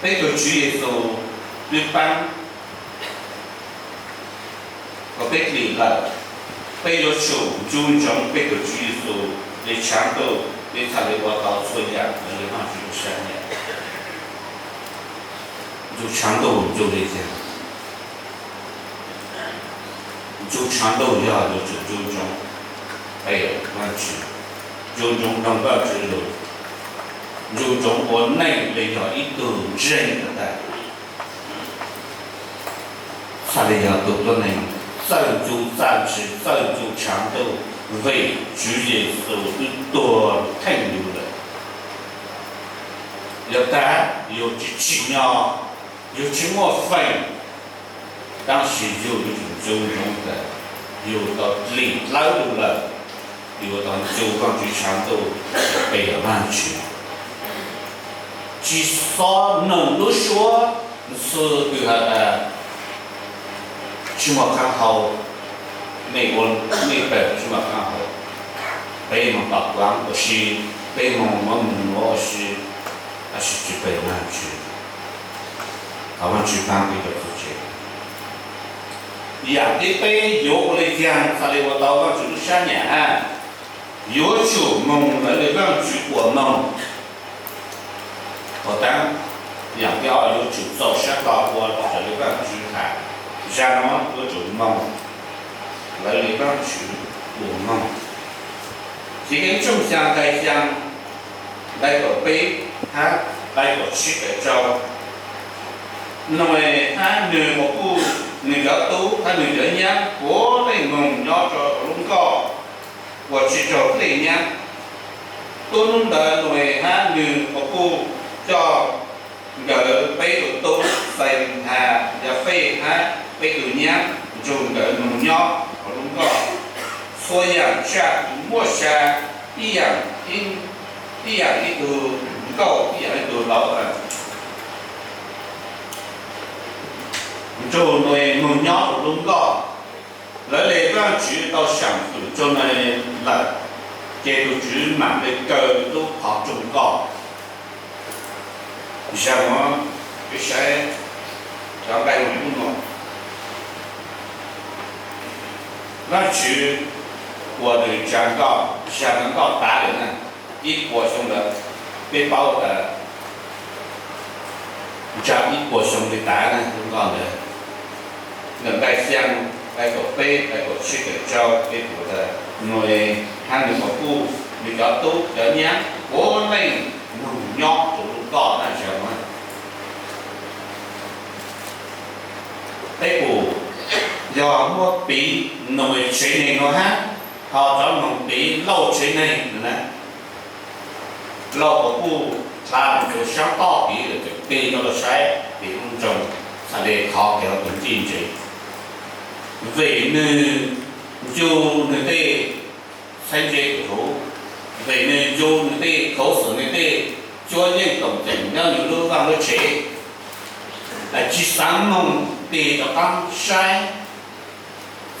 peb tug Tswv Yexus twb paab kom peb dim lawm, peb yuav tsum ncu ntsoov peb tug Tswv Yexus le tshaav ntuj, peb txhaj le ua tau txhua yaam le Vaajtswv lub sab nyam. Ncu tshaav ntuj ncu le caag? Ncu tshav ntuj yog yuav tsum ncu ntsoov pe Vaajtswv, ncu ntsoov mloog Vaajtswv lug, ncu ntsoov ua neej le yog ib tug ntseeg tag. Txhaj le yog tug tuab neeg txawj ncu txaj ntswg, txawj ncu tshav ntuj, vim Tswv Yexus twb tuag theej yug lawm. Yog tas yug tsis tsim nyog, yug tsis muaj feem, tab sis yug yuav tsum ncu ntsoov tas yug tau lim dlawb lug lawm, yug tau ncu Vaajtswv tshav ntuj, pe Vaajtswv. Tsis xob noog lub suab ntxhw twg has tas tsis muaj qaab hau, mej ua mej pawg tsis muaj qaab hau, peb moog tom kuav ua si, peb moog muab moog nuav ua si, tab sis tsis pe Vaajtswv. Thov Vaajtswv paab peb cov txuj tsev. Yaam thib peb yuav ua le caag txhaj le ua tau Vaajtswv lub sab nyam hab? Yuav tsum moog lawv le Vaajtswv puas moog. Puas taab, yaam thib ob yuav tsum txaus sab tog ua raws le Vaajtswv has. Zag nuav yuav tsum moog lawv le Vaajtswv puas moog. Chiv Keeb Tshooj xyaa nqai xyaa, nqai kaum peb hab nqai kaum tsib kaum rau. Nua hab nwg puj, nwg cov tub hab nwg cov nyab puav leej moog nyob rua lub nkoj uas tsis raug dlej nyab. Tuab nub ntawd Nua hab nwg puj coj nkawd peb tug tub, Xeem, Has, Yafej hab peb tug nyab nrug nkawd moog nyob huv lub nkoj. Txhua yaam tsaj muaj sa ib yaam, ib yaam ib tug nkauj, ib yaam ib tug laus, nrug Nua moog nyob huv lub nkoj. Lawv le Vaajtswv tau saam xwm rua Nua lawm, ces tug Tswv maam le kaw lub qhov rooj nkoj. Zag nuav peb saib cov nqai lug kub nuav. Vaajtswv ua nwg tsaa nkoj, zag nuav nkoj tav lawm na, ib puas xyoo lawm. Peb paub tas tsaa ib puas xyoo le tav na lub nkoj ntawd. Nqai xyaa, nqai kaum peb, nqai kaum tsib kaum rau peb pum tas Nua hab nwg puj, nwg cov tub cov nyab puav leej moog nyob rua lub nkoj na zag nuav. Peb pum yog muab piv Nua tsev neeg nuav hab, ho cov moog piv Lauj tsev neeg na. Lauj puas puj dlha moog rua saab toj piv lawm, tseem tig rua saib piv lub nroog, txhaj le khov kag tug txij ntse. Vim nwg ncu nwg tej txheeb ze tug huv, vim nwg ncu nwg tej khuv xim, nwg tej cuab yeej toom ceem nyob nwg lub vaaj lub tsev, tsis xaav moog tig rov qaab saib,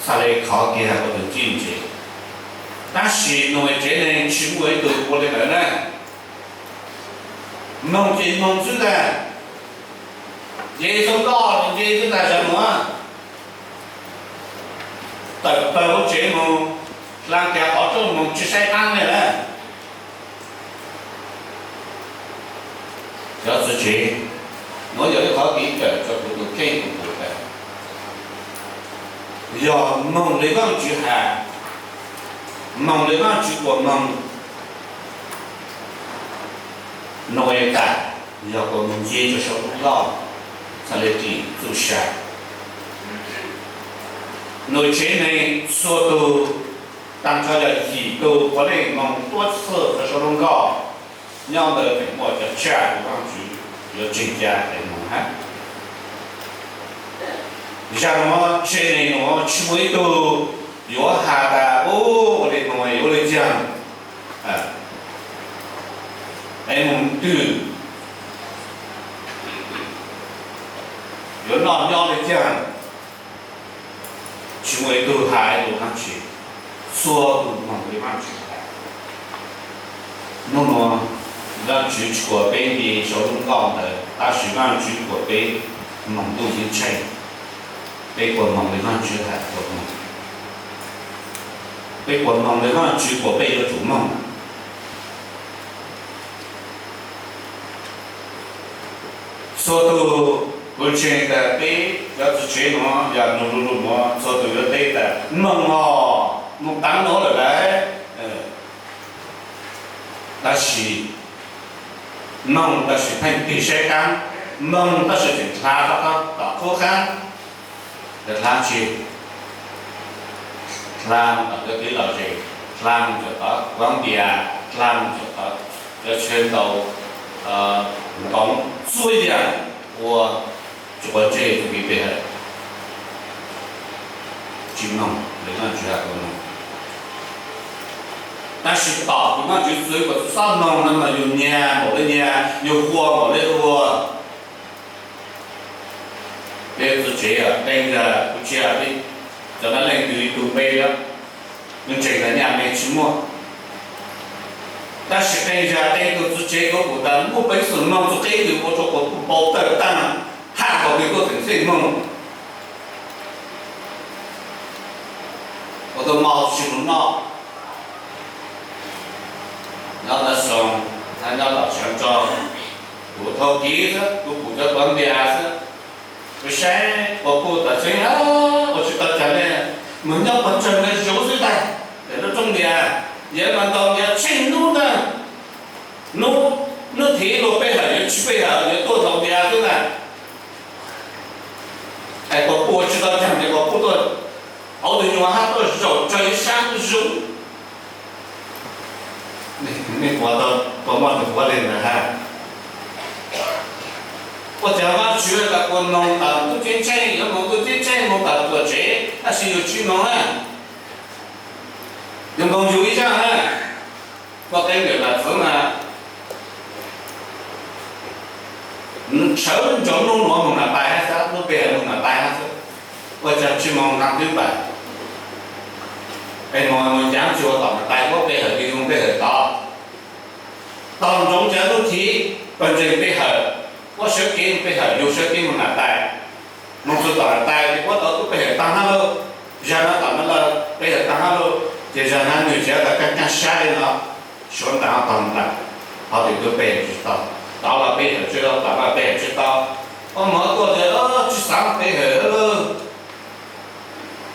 txhaj le khov kiag ua tug txij ntse. Tab sis Nua tsev neeg tsis muaj ib tug ua le ntawd na. Moog ces moog xwb ntag, nce txhua nkoj nce xwb ntag zag nuav. Tawm pawg lub tsev moog, dlaa kag qhov rooj moog tsis saib qaab le na. Cov txuj tsev, nuav yog ib qhov kev kawm rua kuv tug kheej kuv pum tas, yog moog le Vaajtswv has, moog le Vaajtswv puas moog, Nua tas yog puas moog nce rua sau lub nkoj, txhaj le dim txuj sa. Nua tsev neeg txhua tug, taag nrho yog yim tug puav leej moog tuab txhij rua sau lub nkoj. Nyob ntawd tseem muaj cov tsaj kws Vaajtswv yuav tseeg ca es moog hab. Zag nuav tsev neeg nuav tsis muaj ib tug yuav has tas ua le nuav ua le caag, es moog twg, yuav noj nyob le caag. Tsis muaj ib tug has ib lus dlaab tsi, txhua tug moog le Vaajtswv has. Nub nuav Vaajtswv tsis kuas peb nce sau lub nkoj ntawd, tab sis Vaajtswv kuas peb moog ntuj ceeb tsheej. Peb puas moog le Vaajtswv has puas moog? Peb puas moog le Vaajtswv kuas peb yuav tsum moog? Txhua tug Kuv ntseeg tias peb cov txiv tsev nuav yog nug lug lug nuav txhua tug yuav teb tas mloog os, mloog taag nuav lawm lauj. Tab sis mloog tab sis pheej tig saib qaab, mloog tab sis tseem hla rov qab tom qub qaab. Hla tsi? Hla moog tom cov kev lom zem, hla moog tom cov Colombia, hla moog tom cov chaw ntau, nkoov txhua yaam ua tsi quav ntsej rua kev pe hawm, tsi mloog le Vaajtswv has rua moog. Tab sis tom kws Vaajtswv txwv kws txhob mloog no mas yus nyiag npaum le nyiag, yus huam npaum le huam. Peb txiv tsev qee zaag kuv tsis has cov dab leeg twg ib tug npe li, kuv ntseeg tas nyaj me tsis muaj. Tab sis qee zaag qee tug txiv tsev kuv pum tas muaj peev xwm mloog txug qib twg ua rua kuv pum npau tawm taag, hab nkaus twg tuaj tseem xij mloog. Ua tau mau tsis mus noj, nyob tab xoo, hab nyob tom tsaav tso, kuv thau kiv xwb, kuv pum cov Colombia xwb. Kuv saib puas puj tom tseeb, ua tsis tau caag le, moog nyob pog tsawg le zuv xwb tag, lub roob Npias, yog mas ntaus Npias tsheej nub ntag. Nub, nub thib luag pe hawm yuav tsis pe hawm, yuav tuaj ntaus Npias xwb ntag. Es puas puj tsis tau caag ces puas puj tuaj, hauv tug nyuas hab tuaj zaum tsawg ib sab zuv. Nej puas tau, puas muaj tug puav leej ntawd hab? Ua caag Vaajtswv tas puas moog tas ntuj ceeb tsheej, yuav moog ntuj ceeb tsheej moog tas tuam tsev, tab sis yus tsis moog na. Yus moog yus ib zaaj na. Muaj qee ntawm nam txwv mas tshawv ntsoov nub nuav moog nam tais hab xwb, nub pe hawm moog nam tais hab xwb. Ua caag tsis moog nam twb npaum, es moog moog caav tsis ua tom nam tais, puab pe hawm twg moog pe hawm tod. Tau ntsoov caav nub thib pawg ntseeg pe hawm, puab sawv kev moog pe hawm, yug sawv kev moog nam tais. Moog txug tom nam tais ces puab tau tub pe hawm taag hab lauj, zag no tom no lawm pe hawm taag hab lauj, ces zag no nwg tseem tas kaaj kaaj sab le no, suav ntaag tog ntaag, ho twg tub pe hawm tsis tau, tod los pe hawm tsis tau, tod los pe hawm tsis tau. Ua moog tuaj ces tsis xaav pe hawm lawm.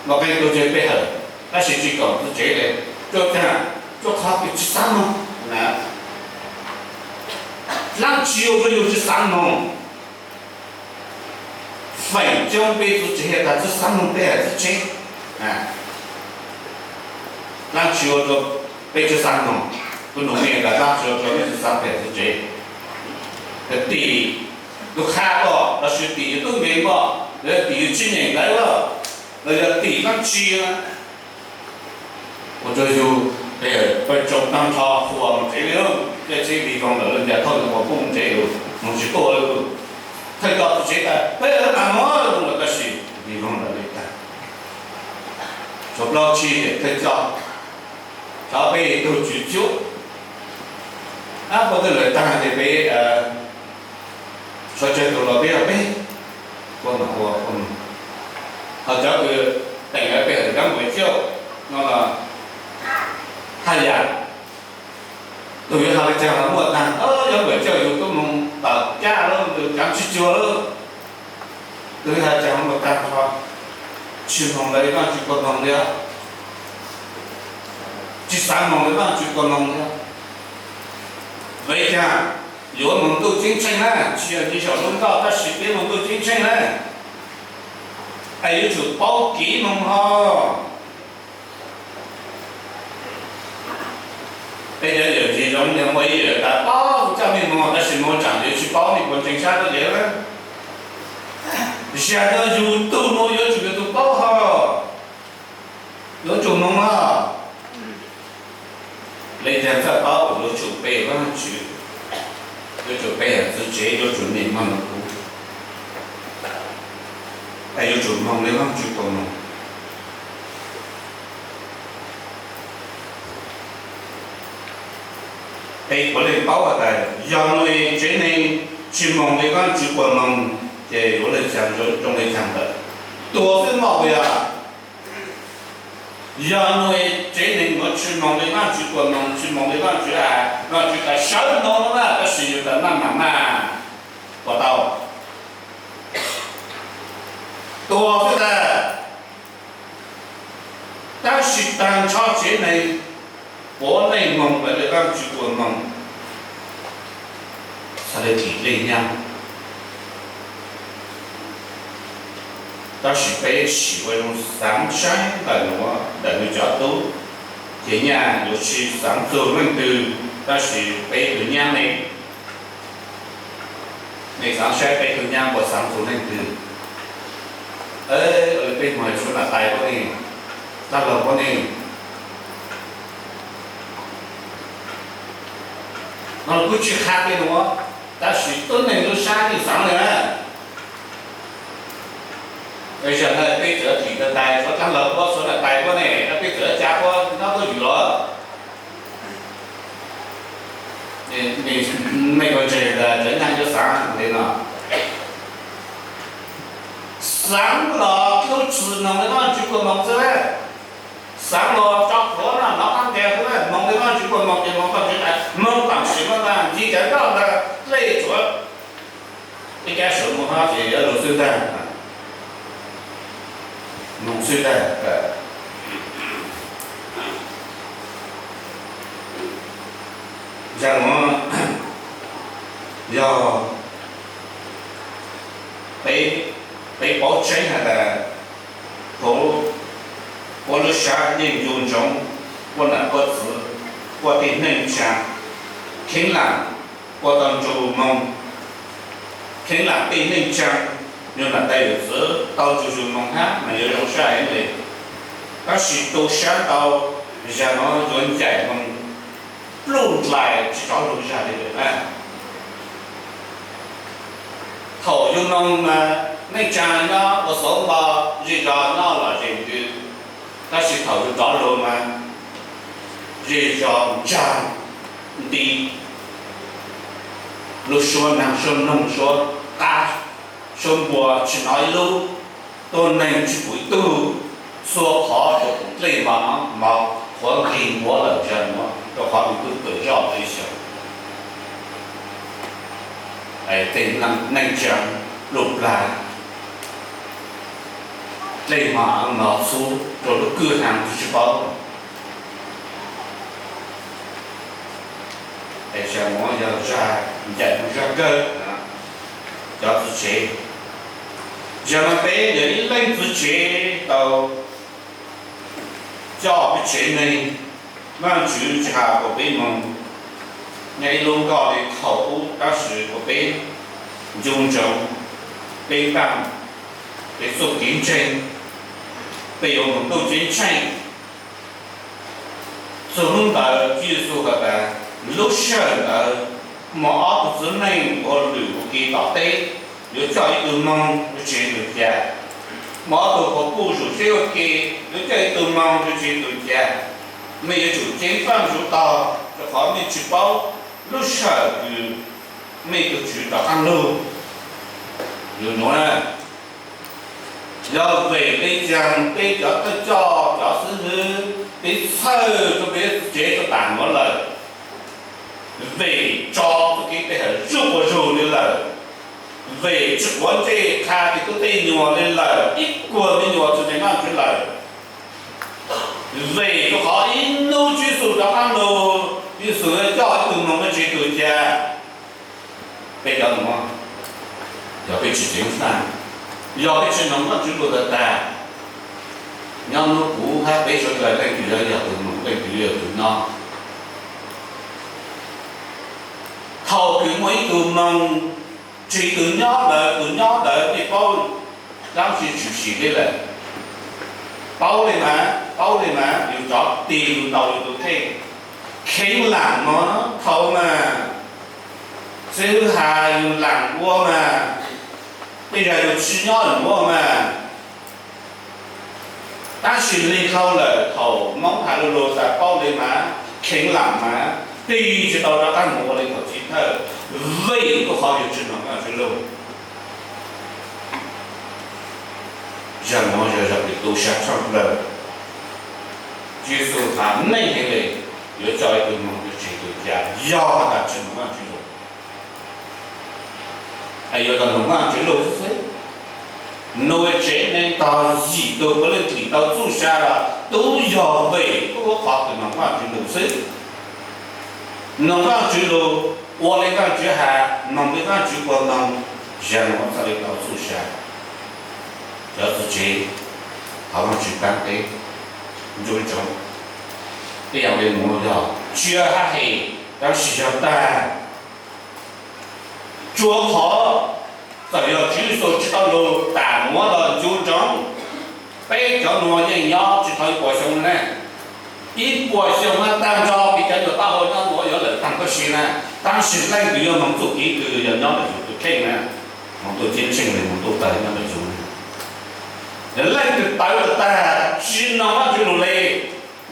Muaj qee tug tseem pe hawm tab sis tsis koom txiv tsev le, cuaj caag, cuaj qhov kws tsis xaav moog na. Dlaab tsi ua rua yug tsis xaav moog? Feem coob peb txiv tsev tas tsis xaav moog peb hawm txiv tsev. Dlaab tsi ua rua peb tsis xaav moog? Kuv nug mej tas dlaab tsi ua rua mej tsis xaav peb hawm txiv tsev? Tim tug qha koj lossis tim yus tub nkeeg koj, lossis tim yus tsis nyeem ntawv koj, los yog tim dlaab tsi? Ua rua yug peb hawm pawg tsoom taag nrho huam moog tsev le, tej tsev vim voog lawm le, cas thauj nws puas puj moog tsev lug moog tsis tuaj le. Thawj coj txiv tsev tas peb hawm mam moog lawm tab sis vim voog lawm le tag. Tshuav plaub tsib thawj coj, tshuav peb tug tswv cuab, puab twb lawm taag ces peb suav tsawg tug los peb yog peb ua mas ua ua mas. Ho cov kws teem lawv peb hawm cov npuam cauj no los haj yam, tug yuav has le caag los muaj taag, cov npuam cauj yug tub moog tom caj lawm, cov tsis cuag lawm, tug yuav has caag los muaj taag, tsis moog lawv Vaajtswv kua moog li, tsis xaav moog lawv Vaajtswv kua moog li. Vim caag? Yuav moog ntuj ceeb tsheej na, tsis yog nyob saum lub nkoj tab sis peb moog ntuj ceeb tsheej na, es yuav tsum paub kev moog hov. Peb cov yawm txiv zoo yog muaj ib yawm tas paub coj mej moog tab sis moog tsaam yuav tsis paub mej puas ntseeg sab dlawb cev na. Zag no yug tug nuav yuav tsum yog tug paub hov, yuav tsum moog hov. Le caag txhaj paub? Yuav tsum pe Vaajtswv, yuav tsum pe hawm txiv tsev, yuav tsum nyeem Vaaj Lug Kub, es yuav tsum moog le Vaajtswv kua moog. Es puav leej paub has tas yog nuav tsev neeg tsis moog le Vaajtswv kua moog, ces yuav le caag zoo le caag ntawd, tuag xwb mog puas yog? Yog nuav tsev neeg nuav tsis moog le Vaajtswv kua moog, tsis moog le Vaajtswv has, Vaajtswv tas sawv moog nuav na, tab sis yug tas maj mam maj, puas tau? tuag xwb ntag. Tab sis tag nrho tsev neeg puav leej moog lawv le Vaajtswv kua moog, txhad le tim dlej nyaab. Tab sis peb sim ua zoo xaav saib ntawm nuav ntawm nwg cov tub, ces nyaj yuav tsi xaav txug leej twg, tab sis peb tug nyaab ne, nej xaav saib peb tug nyaab puas xaav txug leej twg? Peb moog suav nam tais puab ne, dlaab laug puab ne, no kuj tsi qha peb nuav, tab sis tuab neeg lub sab yeej xaav le na. Zaum no peb txawm tim tag tais, dlaab laug puab suav nam tais puab ne, peb txawm ca puab nyob tuab ywm los, nej ua ntseeg tas cov nyaab yuav xaav le no, xaav los lub txwm moog le Vaajtswv kua moog xwb, xaav los tso plhuav no nov qab nqe xwb, moog le Vaajtswv kua moog ces moog Vaajtswv, moog tam sim no ntag, ncig cov zog ntag, dlej tsuav ib kab suav moog hab ces yuav lug xwb ntag, moog xwb ntag. Zaum no yog peb, peb paub tseeb has tas, puab lub sab yeej ncu ntsoov puab nam puab txwv, puab tej neej tsaa, kheev laam ua tau ntu moog, kheev laam tej neej tsaa, yug nam tais yawm txwv tau ntu zus moog hab mas yuav zoo sab heev le. Tab sis tu sab ntau, zag no yuav ncaim moog pluj nplaig tsi rov lug zag le lawm na. Thaum yug moog mas neej tsaa nyob ua xov npo, zej zog nyob lom zem ntws, tab sis thaum yug rov lug mas zej zog ntsag nti, lub suab naag suab noog suab qab, suab npua tsi hnov ib lub, tuab neeg tsi pum ib tug, txhua qhov rua pum dlej mos mos, qhuav nqig npuav lawm zag nuav rua qhov nwg tub tawm zoj tau ib xyoos. Tej neej tsaa pluj nplaig, dlej mos mos txhub rua lub kwj ha tsi paub. Es zag nuav yog zag ncaim moog zag kawg cov txiv tsev. Zag no peb yog ib leej txiv tsev tau coj peb tsev neeg, Vaajtswv tsi has kuas peb moog nyob ib lub nkoj le thaum ub, tab sis kuas peb ncu ntsoov peb npaaj, peb txuj kev ntseeg, peb yuav moog ntuj ceeb tsheej. Txug hnub ntawd Tswv Yexus has tas, lub sij hawm ntawd moog ob tug txiv neej ua lwm ua ke tom teb, yuav coj ib tug moog yuav tseg tus ca. Moog ob tug quas puj zuj zeb ua ke, yuav coj ib tug moog yuav tseg tus ca. Mej yuav tsum ceev faj ntsuv tog, rua qhov mej tsi paub lub sij hawm kws mej tug Tswv rov qaab lug. Yog nuav na, yog vim le caag peb cov thawj coj, cov xib hwb, peb txhawj rua peb tsev rua taam nuav lawm, vim tso txuj kev pe hawm zuj ua zug le lawm, vim tsi quav ntsej qha tej tub tej nyuas le lawm, ib kuag me nyuam tsi ntseeg Vaajtswv lawm, vim rua qhov ib hnub Tswv Yexus rov qaab lug, Yexus yuav coj ib tug moog yuav tseg tus ca. Peb cov nuav, yog peb tsi ceev faj, yog peb tsi noog Vaajtswv lug tag tag, nyob hnub kuv hab peb suav dlawg leej twg yuav yog tus moog, leej twg yuav yog tus nyob. Thaum kws muaj ib tug moog tseg tus nyob ntawd, tus nyob ntawd nej paub dlaab tsi tshwm sim le lawm? Paub le mas, paub le mas, yus rov tig lug ntaus yus tus kheej. Kheev laam mog, thaum mas xib hwb has yus laam ua mas, tej zag yus tsi nyob lawm ua mas. Tab sis le dhau lawm thaum Moob has lu lug tas paub le mas, kheev laam mas, tig tsi tau rov qaab moog ua le thaum chiv thawj, vim rua qhov yus tsi noog Vaajtswv lug. Zag nuav yog zag kws tu sab tshaj plawg. Tswv Yexus has meej heev le, yuav coj ib tug moog yuav tseg tus ca, yog tas tsi noog Vaajtswv lug. Es yuav tau noog Vaajtswv lug xwb xwb. Nws tsev neeg tog yim tug puav leej dim tau txuj sa los tub yog vim tub qhov kws noog Vaajtswv lug xwb. Noog Vaajtswv lug, ua le Vaajtswv has, noog le Vaajtswv puag noog, zag nuav txhaj le tau txuj sa. Cov txuj tsev, thov Vaajtswv paab peb ncu ntsoov. Tej yaam le nuav yog tsi yog hab hem, tab sis yog tag. Tsuav qhov txawm yog Tswv Yexus tsi tau lug tas nuav los ncu ntsoov, peb cov nuav yeej nyob tsi tau ib puas xyoo na. Ib puas xyoo hab taag nrho peb cov nyuas taub hau nyob nuav yuav lawm taag huv si na, tab sis leej twg yuav moog txuj kev kws yog nyob ntawm yug tus kheej na, moog tuaj ceeb tsheej le moog tuaj tawg nyob ntawm yug. Yog leej twg tawv lawm tag tsi noog Vaajtswv lug le,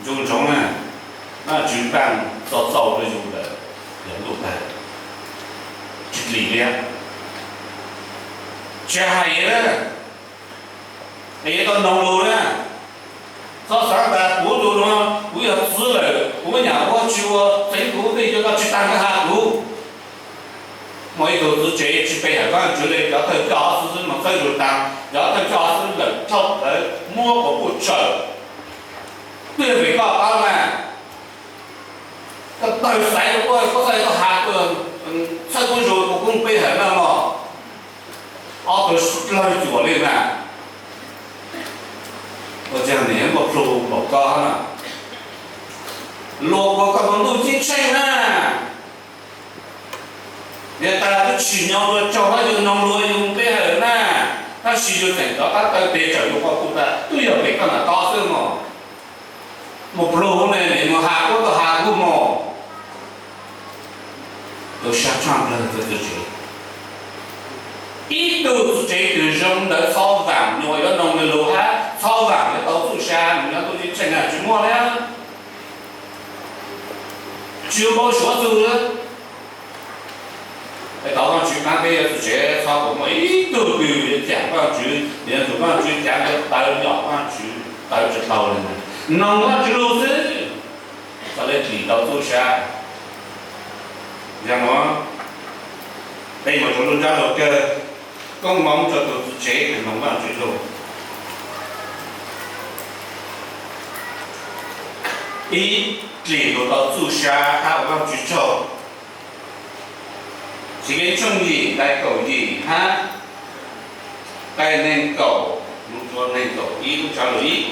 ncu ntsoov na, Vaajtswv paab txaus txaus rua yug lawm, yog ntuj tawg, tsi dlim li. Tsi hais na, es yuav tau noog lug na. Txhob xaav tas kuv tug nuav kuv yog txiv lawm, kuv muab nyam ua tsi ua, txeev kuv tej cov no tsi taag kag has kuv. Muaj ib tug txiv tsev tsi pe hawm Vaajtswv le, cov thawj coj xwb xwb moog txhawb zug taag, cov thawj coj xwb lawm dhau lawv muab quas puj tsawm. Twb yog vim koj paub mas, koj tawg xaiv rua kuv, koj txhawb koj has, txhawb kuv zug kuv kuj pe hawm na mog. Ob tug dlawg cuam le mas. Ua tsaug nwg yuav muaj plhu npaum koj na. Luas kuas koj ua ntuj ceeb tsheej na. Yog tas twb tsim nyog luas tsaug hab yug noog luas yug pe hawm na, tab sis yug tseem rov qab taw tes tsawm yug quas puj tas twb yog vim koj nam tod xwb mog. Muaj plhu ne, nwg moog has kuv, koj has kuv mog. Tug sab tshaaj plawg tug txiv tsev. Ib tug txiv tsev kws zoo ntawd txhob vaam nyuas yuav noog nwg lug hab txhob vaam yuav tau txuj sa, nwg yuav tau ceeb tsheej na tsi muaj le. Tsi yuav npau suav txug le. Es tau Vaajtswv paab peb yuav txuj tsev txhob puas muaj ib tug kws yuav caam Vaajtswv, yuav tug Vaajtswv cav yuav tawv yom Vaajtswv tawv tsi tau le. Noog Vaajtswv lug xwb, txhaj le dlim tau txuj sa. Yog nuav, peb yuav tsum lub ntsab lug kawg, koob moov rua tug txiv tsev kws noog Vaajtswv lug. Ib, dlim lug tau txuj sa hab ua Vaajtswv tsaug. Txhiv Kev tshooj yim nqai kaum yim hab nqai neeg kaum moog rua neeg kaum ib lub tsab lug ib.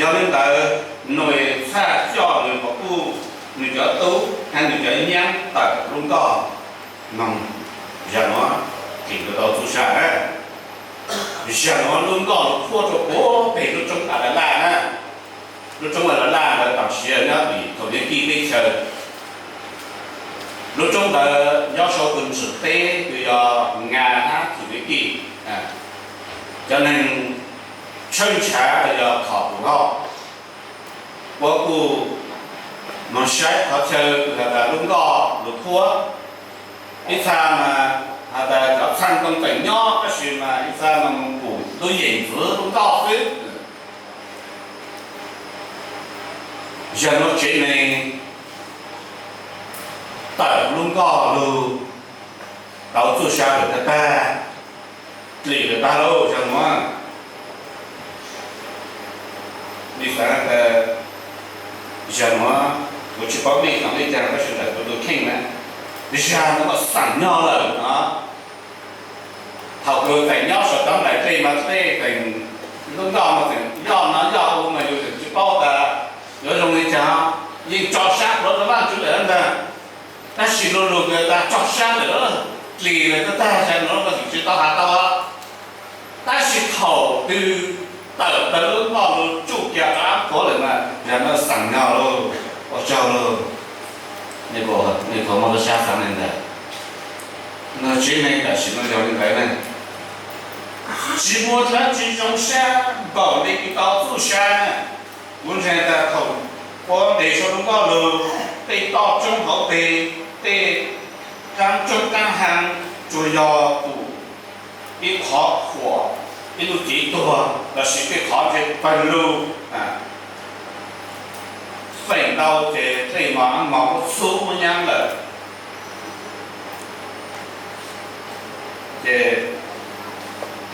Yog le ntawd, Nau-es txhaj coj nwg quas puj, nwg cov tub hab nwg cov nyaab tawm lub nkoj noog. Zag nuav dlim tau txuj sa na. Zag nuav lub nkoj lug puab rua puag peg lub roob Alalaj na. Lub roob Alalaj ntawd tam sim nyob tim Thau Neb Kij teb chaws. Lub roob ntawd nyob sau tug ntswm teb kws yog Nga hab Thau Neb Kij. Cov neeg tshawb ntshav los yog khom pum hauj, puab kuj moog saib qhov chaw kws has tas lub nkoj lug puab. Ib txha mas has tas cov txhaj too tseem nyob, tab sis mas ib txha mas moog pum lub yeem ntxwv lub nkoj xwb. Zag nuav tsev neeg tawm lub nkoj lug tau txuj sa lawm tag tag, dlim lawm tag lauj zag nuav. Li xaav tas zag nuav kuv tsis paub mej xaav le caag tab sis ntawm kuv tus kheej na, zag nuav mas xaam nyog lawm no. Thaum kws tseem nyob saum cov nplaim dlej mas tej tseem lub nkoj mas tseem yoj no yoj u mas yus tseem tsis paub tas yuav zoo li cas, yeej tso sab pluav rau Vaajtswv lawm ntag. Tab sis lu lug kws tas tso sab lawm, dlim lawm tag tag zag nuav mas tseem tsis tau has tau. Tab sis thaum twg tawm tawg lub nkoj lug tsuj kiag rov qab puab lawm mas zag nuav xaam nyog lauj, ua tsaug lauj. Nej puas muaj lub sab xaav li ntawd? Nwg tsev neeg tam sim no yog li ntawd ne, tsis muaj dlaab tsi zoo sab npaum le kws tau txuj sa na. Kuv ntseeg tas thaum puab nqis sau lub nkoj lug, tej toj roob hauv peg, tej qaab roob qaab haa, tsuas yog pum ib qhov huam, ib lub cev tuag lossis tej qhov ntshe pawg lug feem ntau ces dlej mos mos muab txhub muab nyaab lawm. Ces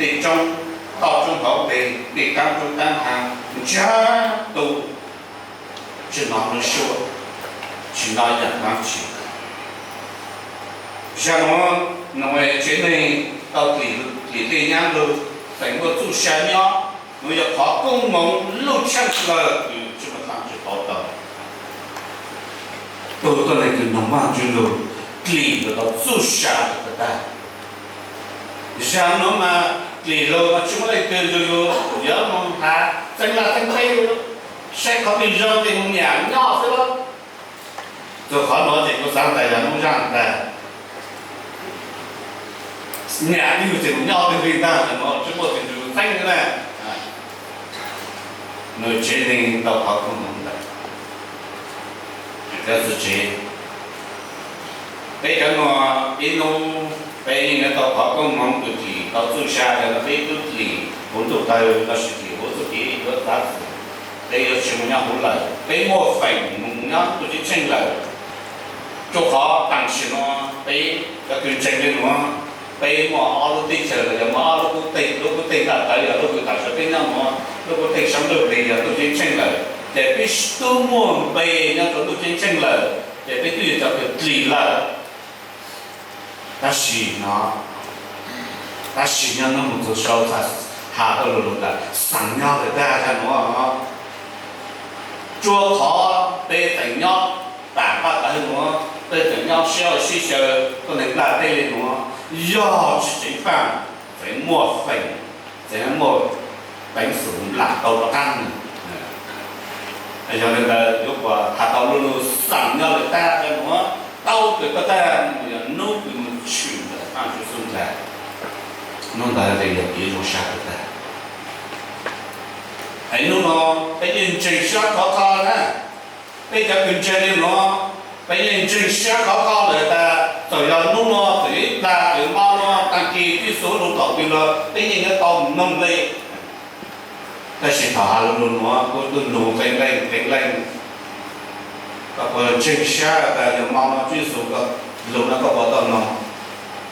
tej roob, toj roob hauv pes, tej kaab roob kaab haav ntsag tu, tsi nov lub suab, tsi nov yaam dlaab tsi. Zag nuav, nuav tsev neeg tau dlim dej nyab lug, feem muaj txuj sa nyob, nuav yog qhov koob moov luj tshaaj lawm kws tsi muaj dlaab tsi pab tau. Tug tuab neeg kws noog Vaajtswv lug, dlim lug tau txuj sa tag tag. Zag nuav mas dlim lug mas tsi muaj leej twg lug yug yuav moog has txeeb laj txeeb teb, saib qhov twg zoo ces moog nyam nyob xwb lawm. Txug qhov nuav ces kuv xaav tas yog noob zaaj tas, nyam twg ces moog nyob twg li ntag, nuav tsi muaj tus lug txeeb na. Nwg tsev neeg tau qhov koob moov ntawd. Cov txuj tsev, peb cov nuav ib nub peb yeej yuav tau qhov koob moov kws dlim tau txuj sa, yog peb tub dlim huv ntuj tawg lossis dlim huv txuj kev yuav txav xwm, peb yuav tsi moog nyob huv lawm, peb muaj feem moog nyob tug ceeb tsheej lawm. Rua qhov taam sim nuav peb cov kws ntseeg le nuav, peb muaj ob lub teb chaws los yog muaj ob lub kub teg, lub kub teg ntaaj tawv yog lub kws taam sim peb nyob nuav, lub kub teg saab ntuj plig yog tug ceeb tsheej lawm, ces peb tub muaj npe nyob rua tug ceeb tsheej lawm, ces peb tub yog cov kws dlim lawm. Tab sis no, tab sis nyob nub moog txug sau has tau lug lug tas xaav nyob lawm tag zag nuav, rua qhov peb tseem nyob taam qab tawv nuav, peb tseem nyob sib ua sib xyaw tuab neeg nplaj teb le nuav, yog tsi ceev faj, tseem muaj feem, tseem muaj peev xwm lam tau rov qaab. Yog le ntawd yuav puas has tau lug lug xaav nyob lawm tag zag nuav, tau kawg tag tag, yog nub kws moog tshwm ntawm Vaajtswv xub ntiag, nub ntawd le yog kev zoo sab tag tag. Es nub nuav peb yeej ntseeg sab khov kho na, peb cov kws ntseeg le nuav, peb yeej ntseeg sab khov kho lawm tas txawm yog nub nuav, txawm yog ib plag, txawm yog mo nuav, taag kis Tswv Yexus lug thaum twg los peb yeej yuav tau noog le. Tab sis thaum has lug lug nuav kuv tub nug qee leej qee leej, koj puas ntseeg sab tas yog mo nuav Tswv Yexus lug nuav koj puas tau noog?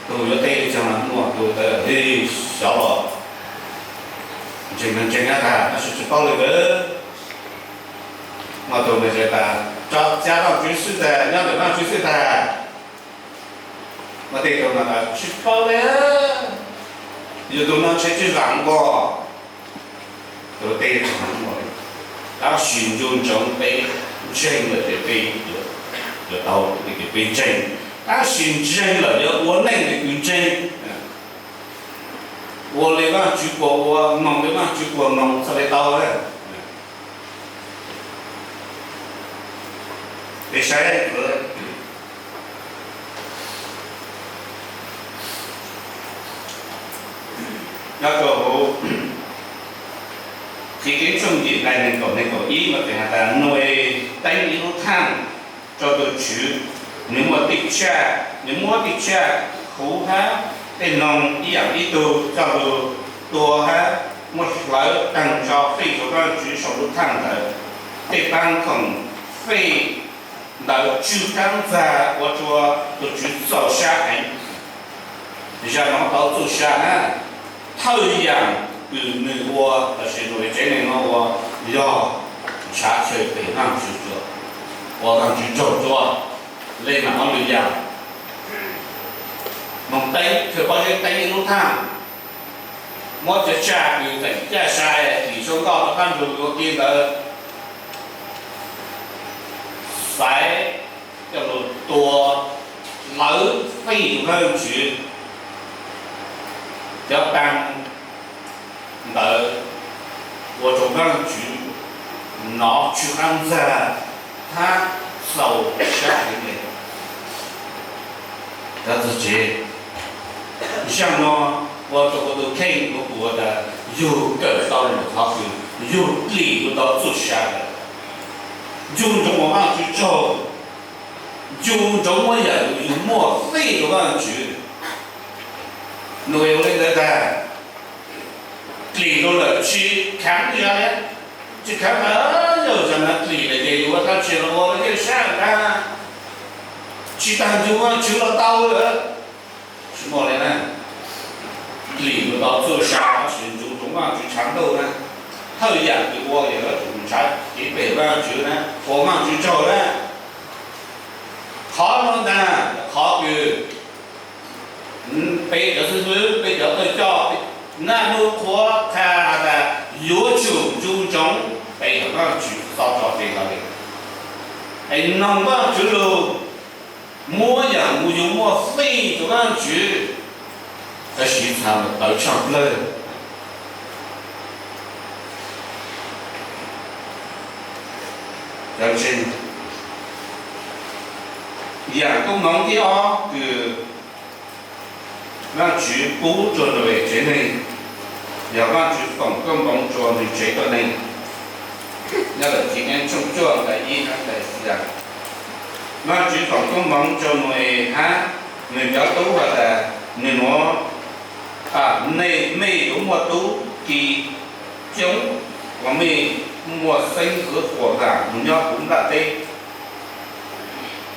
Tug yuav teb le caag mas muaj, tug tas xyov los ntseeg mas ntseeg tag tab sis tsi paub le kawg. Muaj tug mas tas rov cav Vaajtswv xwb tag, nyob ntawm Vaajtswv xwb tag. Muaj tej tug mas tas tsi paub le, yug tug no ntshe tsi vaam nkaus. Tug teb tas, tab sis nco ntsoov peb ntseeg lawm ces peb yuav tau, ces peb ntseeg, tab sis ntseeg lawm yuav ua neej le kws ntseeg, ua le Vaajtswv puas ua, noog le Vaajtswv puas noog, txhaj le tau. Peb saib nyob rua huv Chiv Keeb tshooj yim nqai neeg kaum, neeg kaum ib mas has tas Nau-es teeb ib lub thaaj rua tug Tswv, nwg muab tej tsaj, nwg muab tej tsaj huv hab tej noog ib yaam ib tug coj lug tua hab muab hlawv taag nrho fij rua Vaajtswv sau lub thaaj ntawd. Tej paab khoom fij ntawd tsw qaab ntxag ua rua tug Tswv txaus sab heev. Zag nuav tau txuj sa na, thawj yaam kws nwg ua lossis nwg tsev neeg nuav ua yog ntshav chaw peg Vaajtswv, ua Vaajtswv tsaug rua. Le maam muab lwm yaam, moog teeb, khaws pob zeb teeb ib lub thaaj, muab cov tsaj kws tseem caj sa tim sau nkoj rov qaab nrug ua ke ntawd xaiv coj lug tua, hlawv fij rua Vaajtswv cov paag ntawd, ua rua Vaajtswv nov tsw qaab ntxag hab txaus sab heev le. Cov txuj tsev, zag nuav ua rua kuv tug kheej kuv pum tas yug kawm tau lug qhov kws yug dlim lug tau txuj sa lawm, yug ntsoov ua Vaajtswv tsaug, yug ntsoov muab yaam yug muaj fij rua Vaajtswv. Nua ua le ntawd tas, dlim lug lawm tsi khaav zag le, tsi khaav tas yog zag nuav dlim lawm ces yug ua dlaab tsi los ua le yeej sab tag, tsi taag yug Vaajtswv los tau lawm. Tsi muaj le na. Lim mus tau txhua sab tab sis ntsib ntsoov Vaajtswv tshav ntuj na, thawj yaam kws ua yog yuav tsum ntshaw kev pem Vaajtswv na, ua Vaajtswv tsaug na. Qhov nuav ntag qhov kws peb cov xib hwb, peb cov thawj coj, naj nub qhuab qha has tas yuav tsum ntsib ntsoov pem Vaajtswv txoj cai tso tseg tau le, es noog Vaajtswv lug, muab yaam mus yug muaj fij rua Vaajtswv, tab sis txhaj tawv tshaaj plawg. Yaam koob moov thib ob kws Vaajtswv pub rua Nau-es tsev neeg, yog Vaajtswv foom koob moov rua nwg tsev tuab neeg. Nyob lawm Chiv Keeb tshooj cuaj nqai ib hab nqai xya, Vaajtswv foom koob moov rua Nau-es hab nwg cov tub has tas, nwg nuav, nej, mej yuav muaj tub ki coob, uas mej muaj xeeb ntxwv huam nkaam moog nyob huv nplaj teb.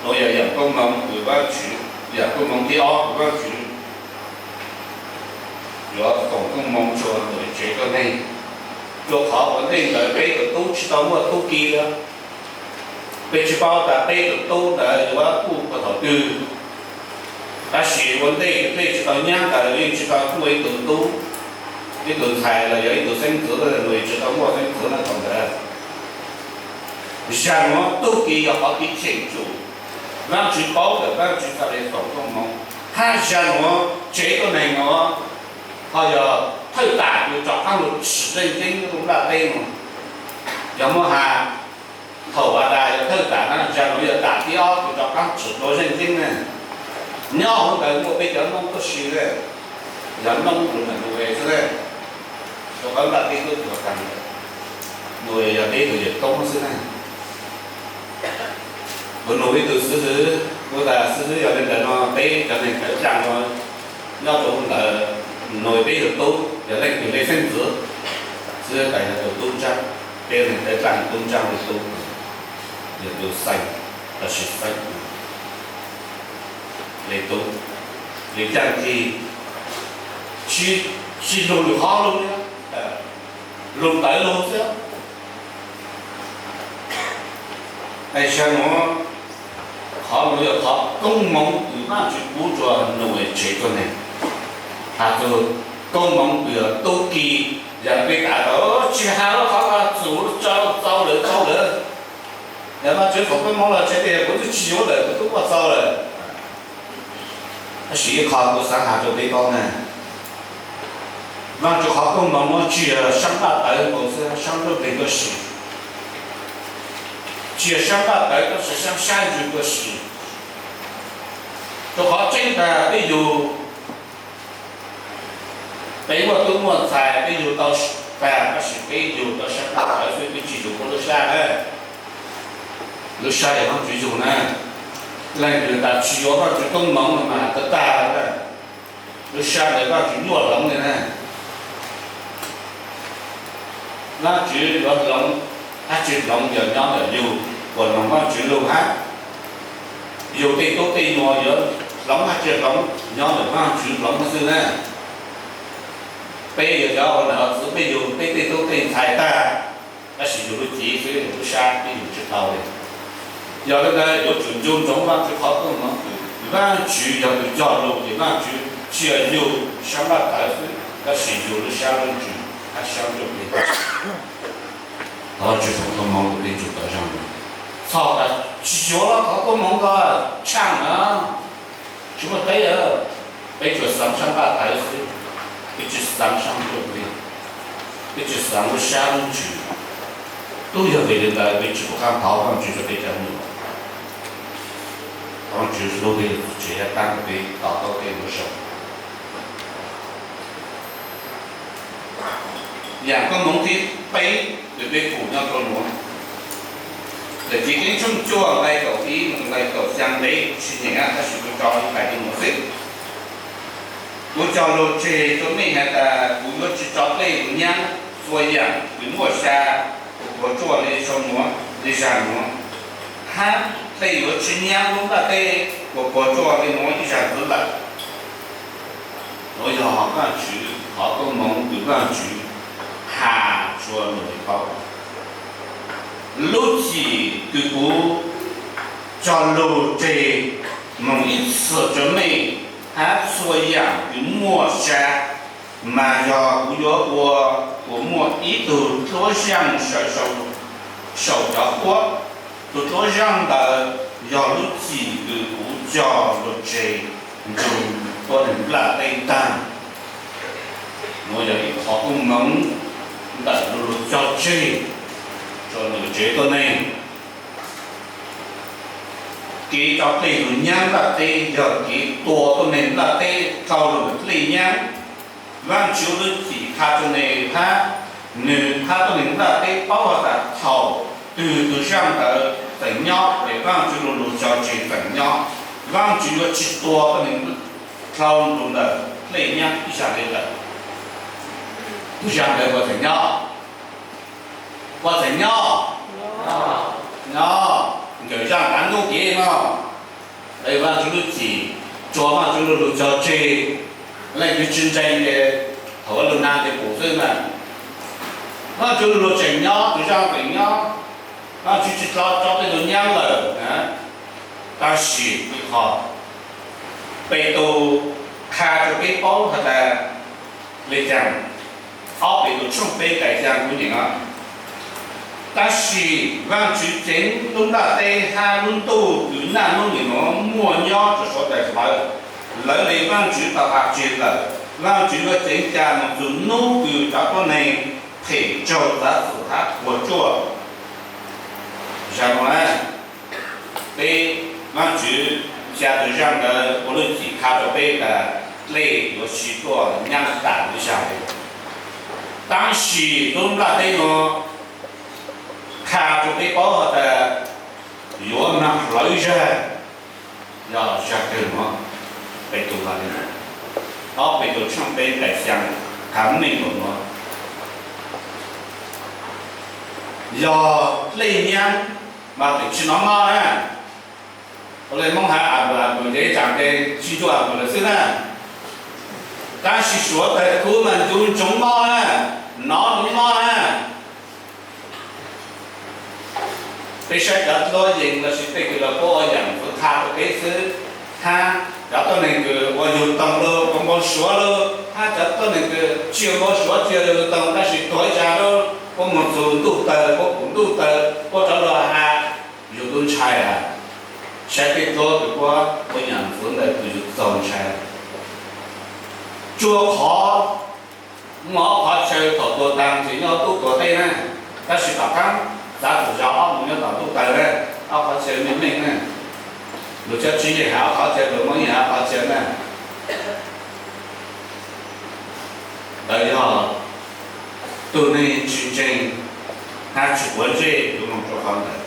Nuav yog yaam koob moov kws Vaajtswv, yaam koob moov thib ob kws Vaajtswv yuav foom koob moov rua Nau-es tsev tuab neeg, rua qhov ua ntej ntawd peb tug tub tsi tau muaj tub ki le. Peb tsi paub tas peb tug tub ntawd yuav kuj puag thaum twg, tab sis ua ntej kws peb tsi tau nyab ntawd yeej tsi tau muaj ib tug tub, ib tug ntxhais los yog ib tug xeeb ntxwv, tsi tau muaj xeeb ntxwv le thaum ntawd. Zag nuav tub ki yog qhov kev cheem tsum, Vaajtswv paub lawm Vaajtswv txhaj le foom koob moov, hab zag nuav tsev tuab neeg nuav ho yog thawj tam kws rov qaab lug tsim zeej keeb lub nplaj teb nuav. Yog muab has, thaum Adas yog thawj tam na, zag nuav yog tam thib ob kws rov qaab tsim dlua zeej keeb na. Nyob huv ntawd muaj peb cov noob tuab si le, yog noob rua Nau-es xwb le, rua qab nplaj teb tub tuag taag le. Nau-es yog peb tug yawm koob xwb na. Kuv nug ib tug xib hwb, kuv tas xib hwb, yog le ntawd no peb cov neeg tawv dlaaj no nyob rua ntawd, Nau-es peb tug tub yog leej twg le xeeb ntxwv? Xib hwb tas yog tug tub ntsaab, peb neeg tawv dlaaj tub ntsaab le tub, yog tug xeeb, tab sis xeeb le tub, le caag kig tsi, tsi lug lwm qhov lug, lug tawv lug xwb. Es zag nuav, qhov nuav yog qhov koob moov kws Vaajtswv pub rua Nau-es tsev tuab neeg. Has txug koob moov kws yog tub ki, yog peb tas tas tsi has lub qhov no txug lub tsaus txaus lawm txaus lawm. Yog Vaajtswv foom koob moov los tsev teb kuv twb tsi yuav lawm, kuv twb muaj txaus lawm. Tab sis ib qho kuv xaav has rua peb paub na, Vaajtswv qhov koob moov nuav tsi yog saab npaj tawv nkaus xwb, saab ntuj nqig tuaj si, tsi yog saab npaj tawv tab sis saab sab ntsws tuaj si. Rua qhov tseeb tas peb yug, peb muaj tub muaj ntxhais peb yug tau tag tab sis peb yug tau saab npaj tawv xwb, peb tsi yug muaj lub sab na. Lub sab yog Vaajtswv yug na. Leej twg tas tsi yuav Vaajtswv koob moov no mas tawv tag lawm. Lub sab ntawd Vaajtswv nyuaj hloov le na. Vaajtswv yuav hloov hab tsi hloov yog nyob ntawm yug puas noog Vaajtswv lug hab. Yug tej tub tej nyuas yuav hloov hab tsi hloov nyob ntawm Vaajtswv hloov xwb na. Peb yog cov ua nam ua txwv peb yug peb tej tub tej ntxhais tag, tab sis yug lub cev xwb lub sab peb yug tsi tau li. Yog le ntawd yuav tsum nco ntsoov Vaajtswv qhov koob moov kws Vaajtswv yog tus cog lug ces Vaajtswv tsi yog yug saab npaj tawv xwb tab sis yug lub sab lub ntsws hab sab ntuj nqig. Thov Vaajtswv foom koob moov rua peb tug tawv zaaj lug. Txhob tas tsi yuav qhov koob moov ko tshaaj na, tsi muaj teb. Peb tsuas xaav saab npaj tawv xwb, peb tsi xaav sab ntuj nqig, peb tsi xaav lub sab lub ntsws. Tub yog vim le ntawd peb tsi pum qaab thov Vaajtswv rua peb cov nyuas. Thov Vaajtswv hlub peb yug txiv tsev hab taab rua peb to taub tej lub zoo. Yaam koob moov thib peb kws peb pum nyob rua nuav, lawm Chiv Keeb tshooj cuaj nqai kaum ib moog nqai kaum xyaa ntev kuv tsi nyeem tab sis kuv tso ib nqai le nuav xwb. Kuv cog lug tseg rua mej has tas kuv yuav tsi tso dlej lug nyaab txhua yaam kws muaj xyaa kuas puas tsuaj le sau nuav le zag nuav, hab dlej yuav tsi nyaab lub nplaj teb kuas puas tsuaj le nuav ib zag ntxiv lawm. Nuav yog Vaajtswv qhov koob moov kws Vaajtswv has rua nwg paub. Lub txim kws kuv cog lug tseg moog ib txhis rua mej hab txhua yaam kws muaj sa, mas yog kuv yuav ua kuas muaj ib tug dluab zaaj sawv saum cov huab. Tug dluab zaaj ntawd yog lub txim kws kuv cog lug tseg nrug tuab neeg nplaj teb taag. Nuav yog ib qhov koob moov ntawm lug lug cog tseg rua nwg tsev tuab neeg. Kev rau dlej lug nyaab nplaj teb yog kev tua tuab neeg nplaj teb dhau lug dlej nyaab. Vaajtswv lub txim qha rua nwg hab nwg hab tuab neeg nplaj teb paub has tas thaum twg tug zaaj ntawd tseem nyob, es Vaajtswv lug lug cog tseg tseem nyob. Vaajtswv yuav tsi tua tuab neeg dhau lug ntawm dlej nyaab ib zag le lawm. Tug zaaj ntawd puas tseem nyob? Puas tseem nyob? Nyob, nkawm zaaj tav nub kev no. Vaajtswv lub txim, tsuas Vaajtswv lug lug cog tseg, leej twg tsi ntseeg ces thaum lug nag ces pum xwb na. Vaajtswv lug lug tseem nyob, tug zaaj tseem nyob. Vaajtswv tsi tua tau tej tug nyaab lawm. Tab sis ib qho, Petus qha rua peb paub has tas le caag? Ob Petus tshooj peb nqai xyaa kuv nyeem os. Tab sis Vaajtswv ceev lub nplaj teb hab lub ntuj kws naj nub nim nuav muaj nyob rua suav dlawg, lawv le Vaajtswv tau has tseg lawm. Vaajtswv yuav ceev ca moog txug nub kws cov tuab neeg phem tsaug txav txum hab puas tsuaj. Zag nuav, peb, Vaajtswv xyaa tug zaaj ntawd ua lub txim qha rua peb tas dlej yuav tsi tuaj nyaab tas ib zag le. Tab sis lub nplaj teb nuav qha rua peb paub has tas yuav moog hlawv zag, yog zag kawg nuav. Petus has le, ob Petus tshooj peb nqai xyaa, qha meej lug nuav, yog dlej nyaab mas tseem tsi nov mob na. Ua le Moob has a npus a npus ces ib tsaam ces tsi ncuaj a npus lawm xwb na. Tab sis suav dlawg kuv mas ncu ntsoov mob na, nov ntsoov mob na. Peb saib cov dluab yees lossis tej kws lug puab ua yaam txuv qha rua peb xwb, hab cov tuab neeg kws ua yug toog lug, ua npau suav lug, hab cov tuab neeg kws tsi ua npau suav tsi ua yug toog tab sis tuag ib zag lug, puab moog txug ntuj tawg, puab pum ntuj tawg, puab rov lug has, yug tub ntshai a. Saib tej dluab kws puab ua yaam txuv ntawd kws yug txaug ntshai. Tsuas qhov muaj ob qhov chaw thaum tuag taag ces nyob tub tuag teb na, tab sis tom qaab txav txug zog ob mus nyob tom ntuj tawg na, ob qhov chaw meej meej na. Lug cov tswv yeej has ob qhov chaw, lug Moob yeej has ob qhov chaw na. Ntawd yog tug neeg tsi ntseeg hab tsi quav ntsej yuav moog rua qhov ntawd.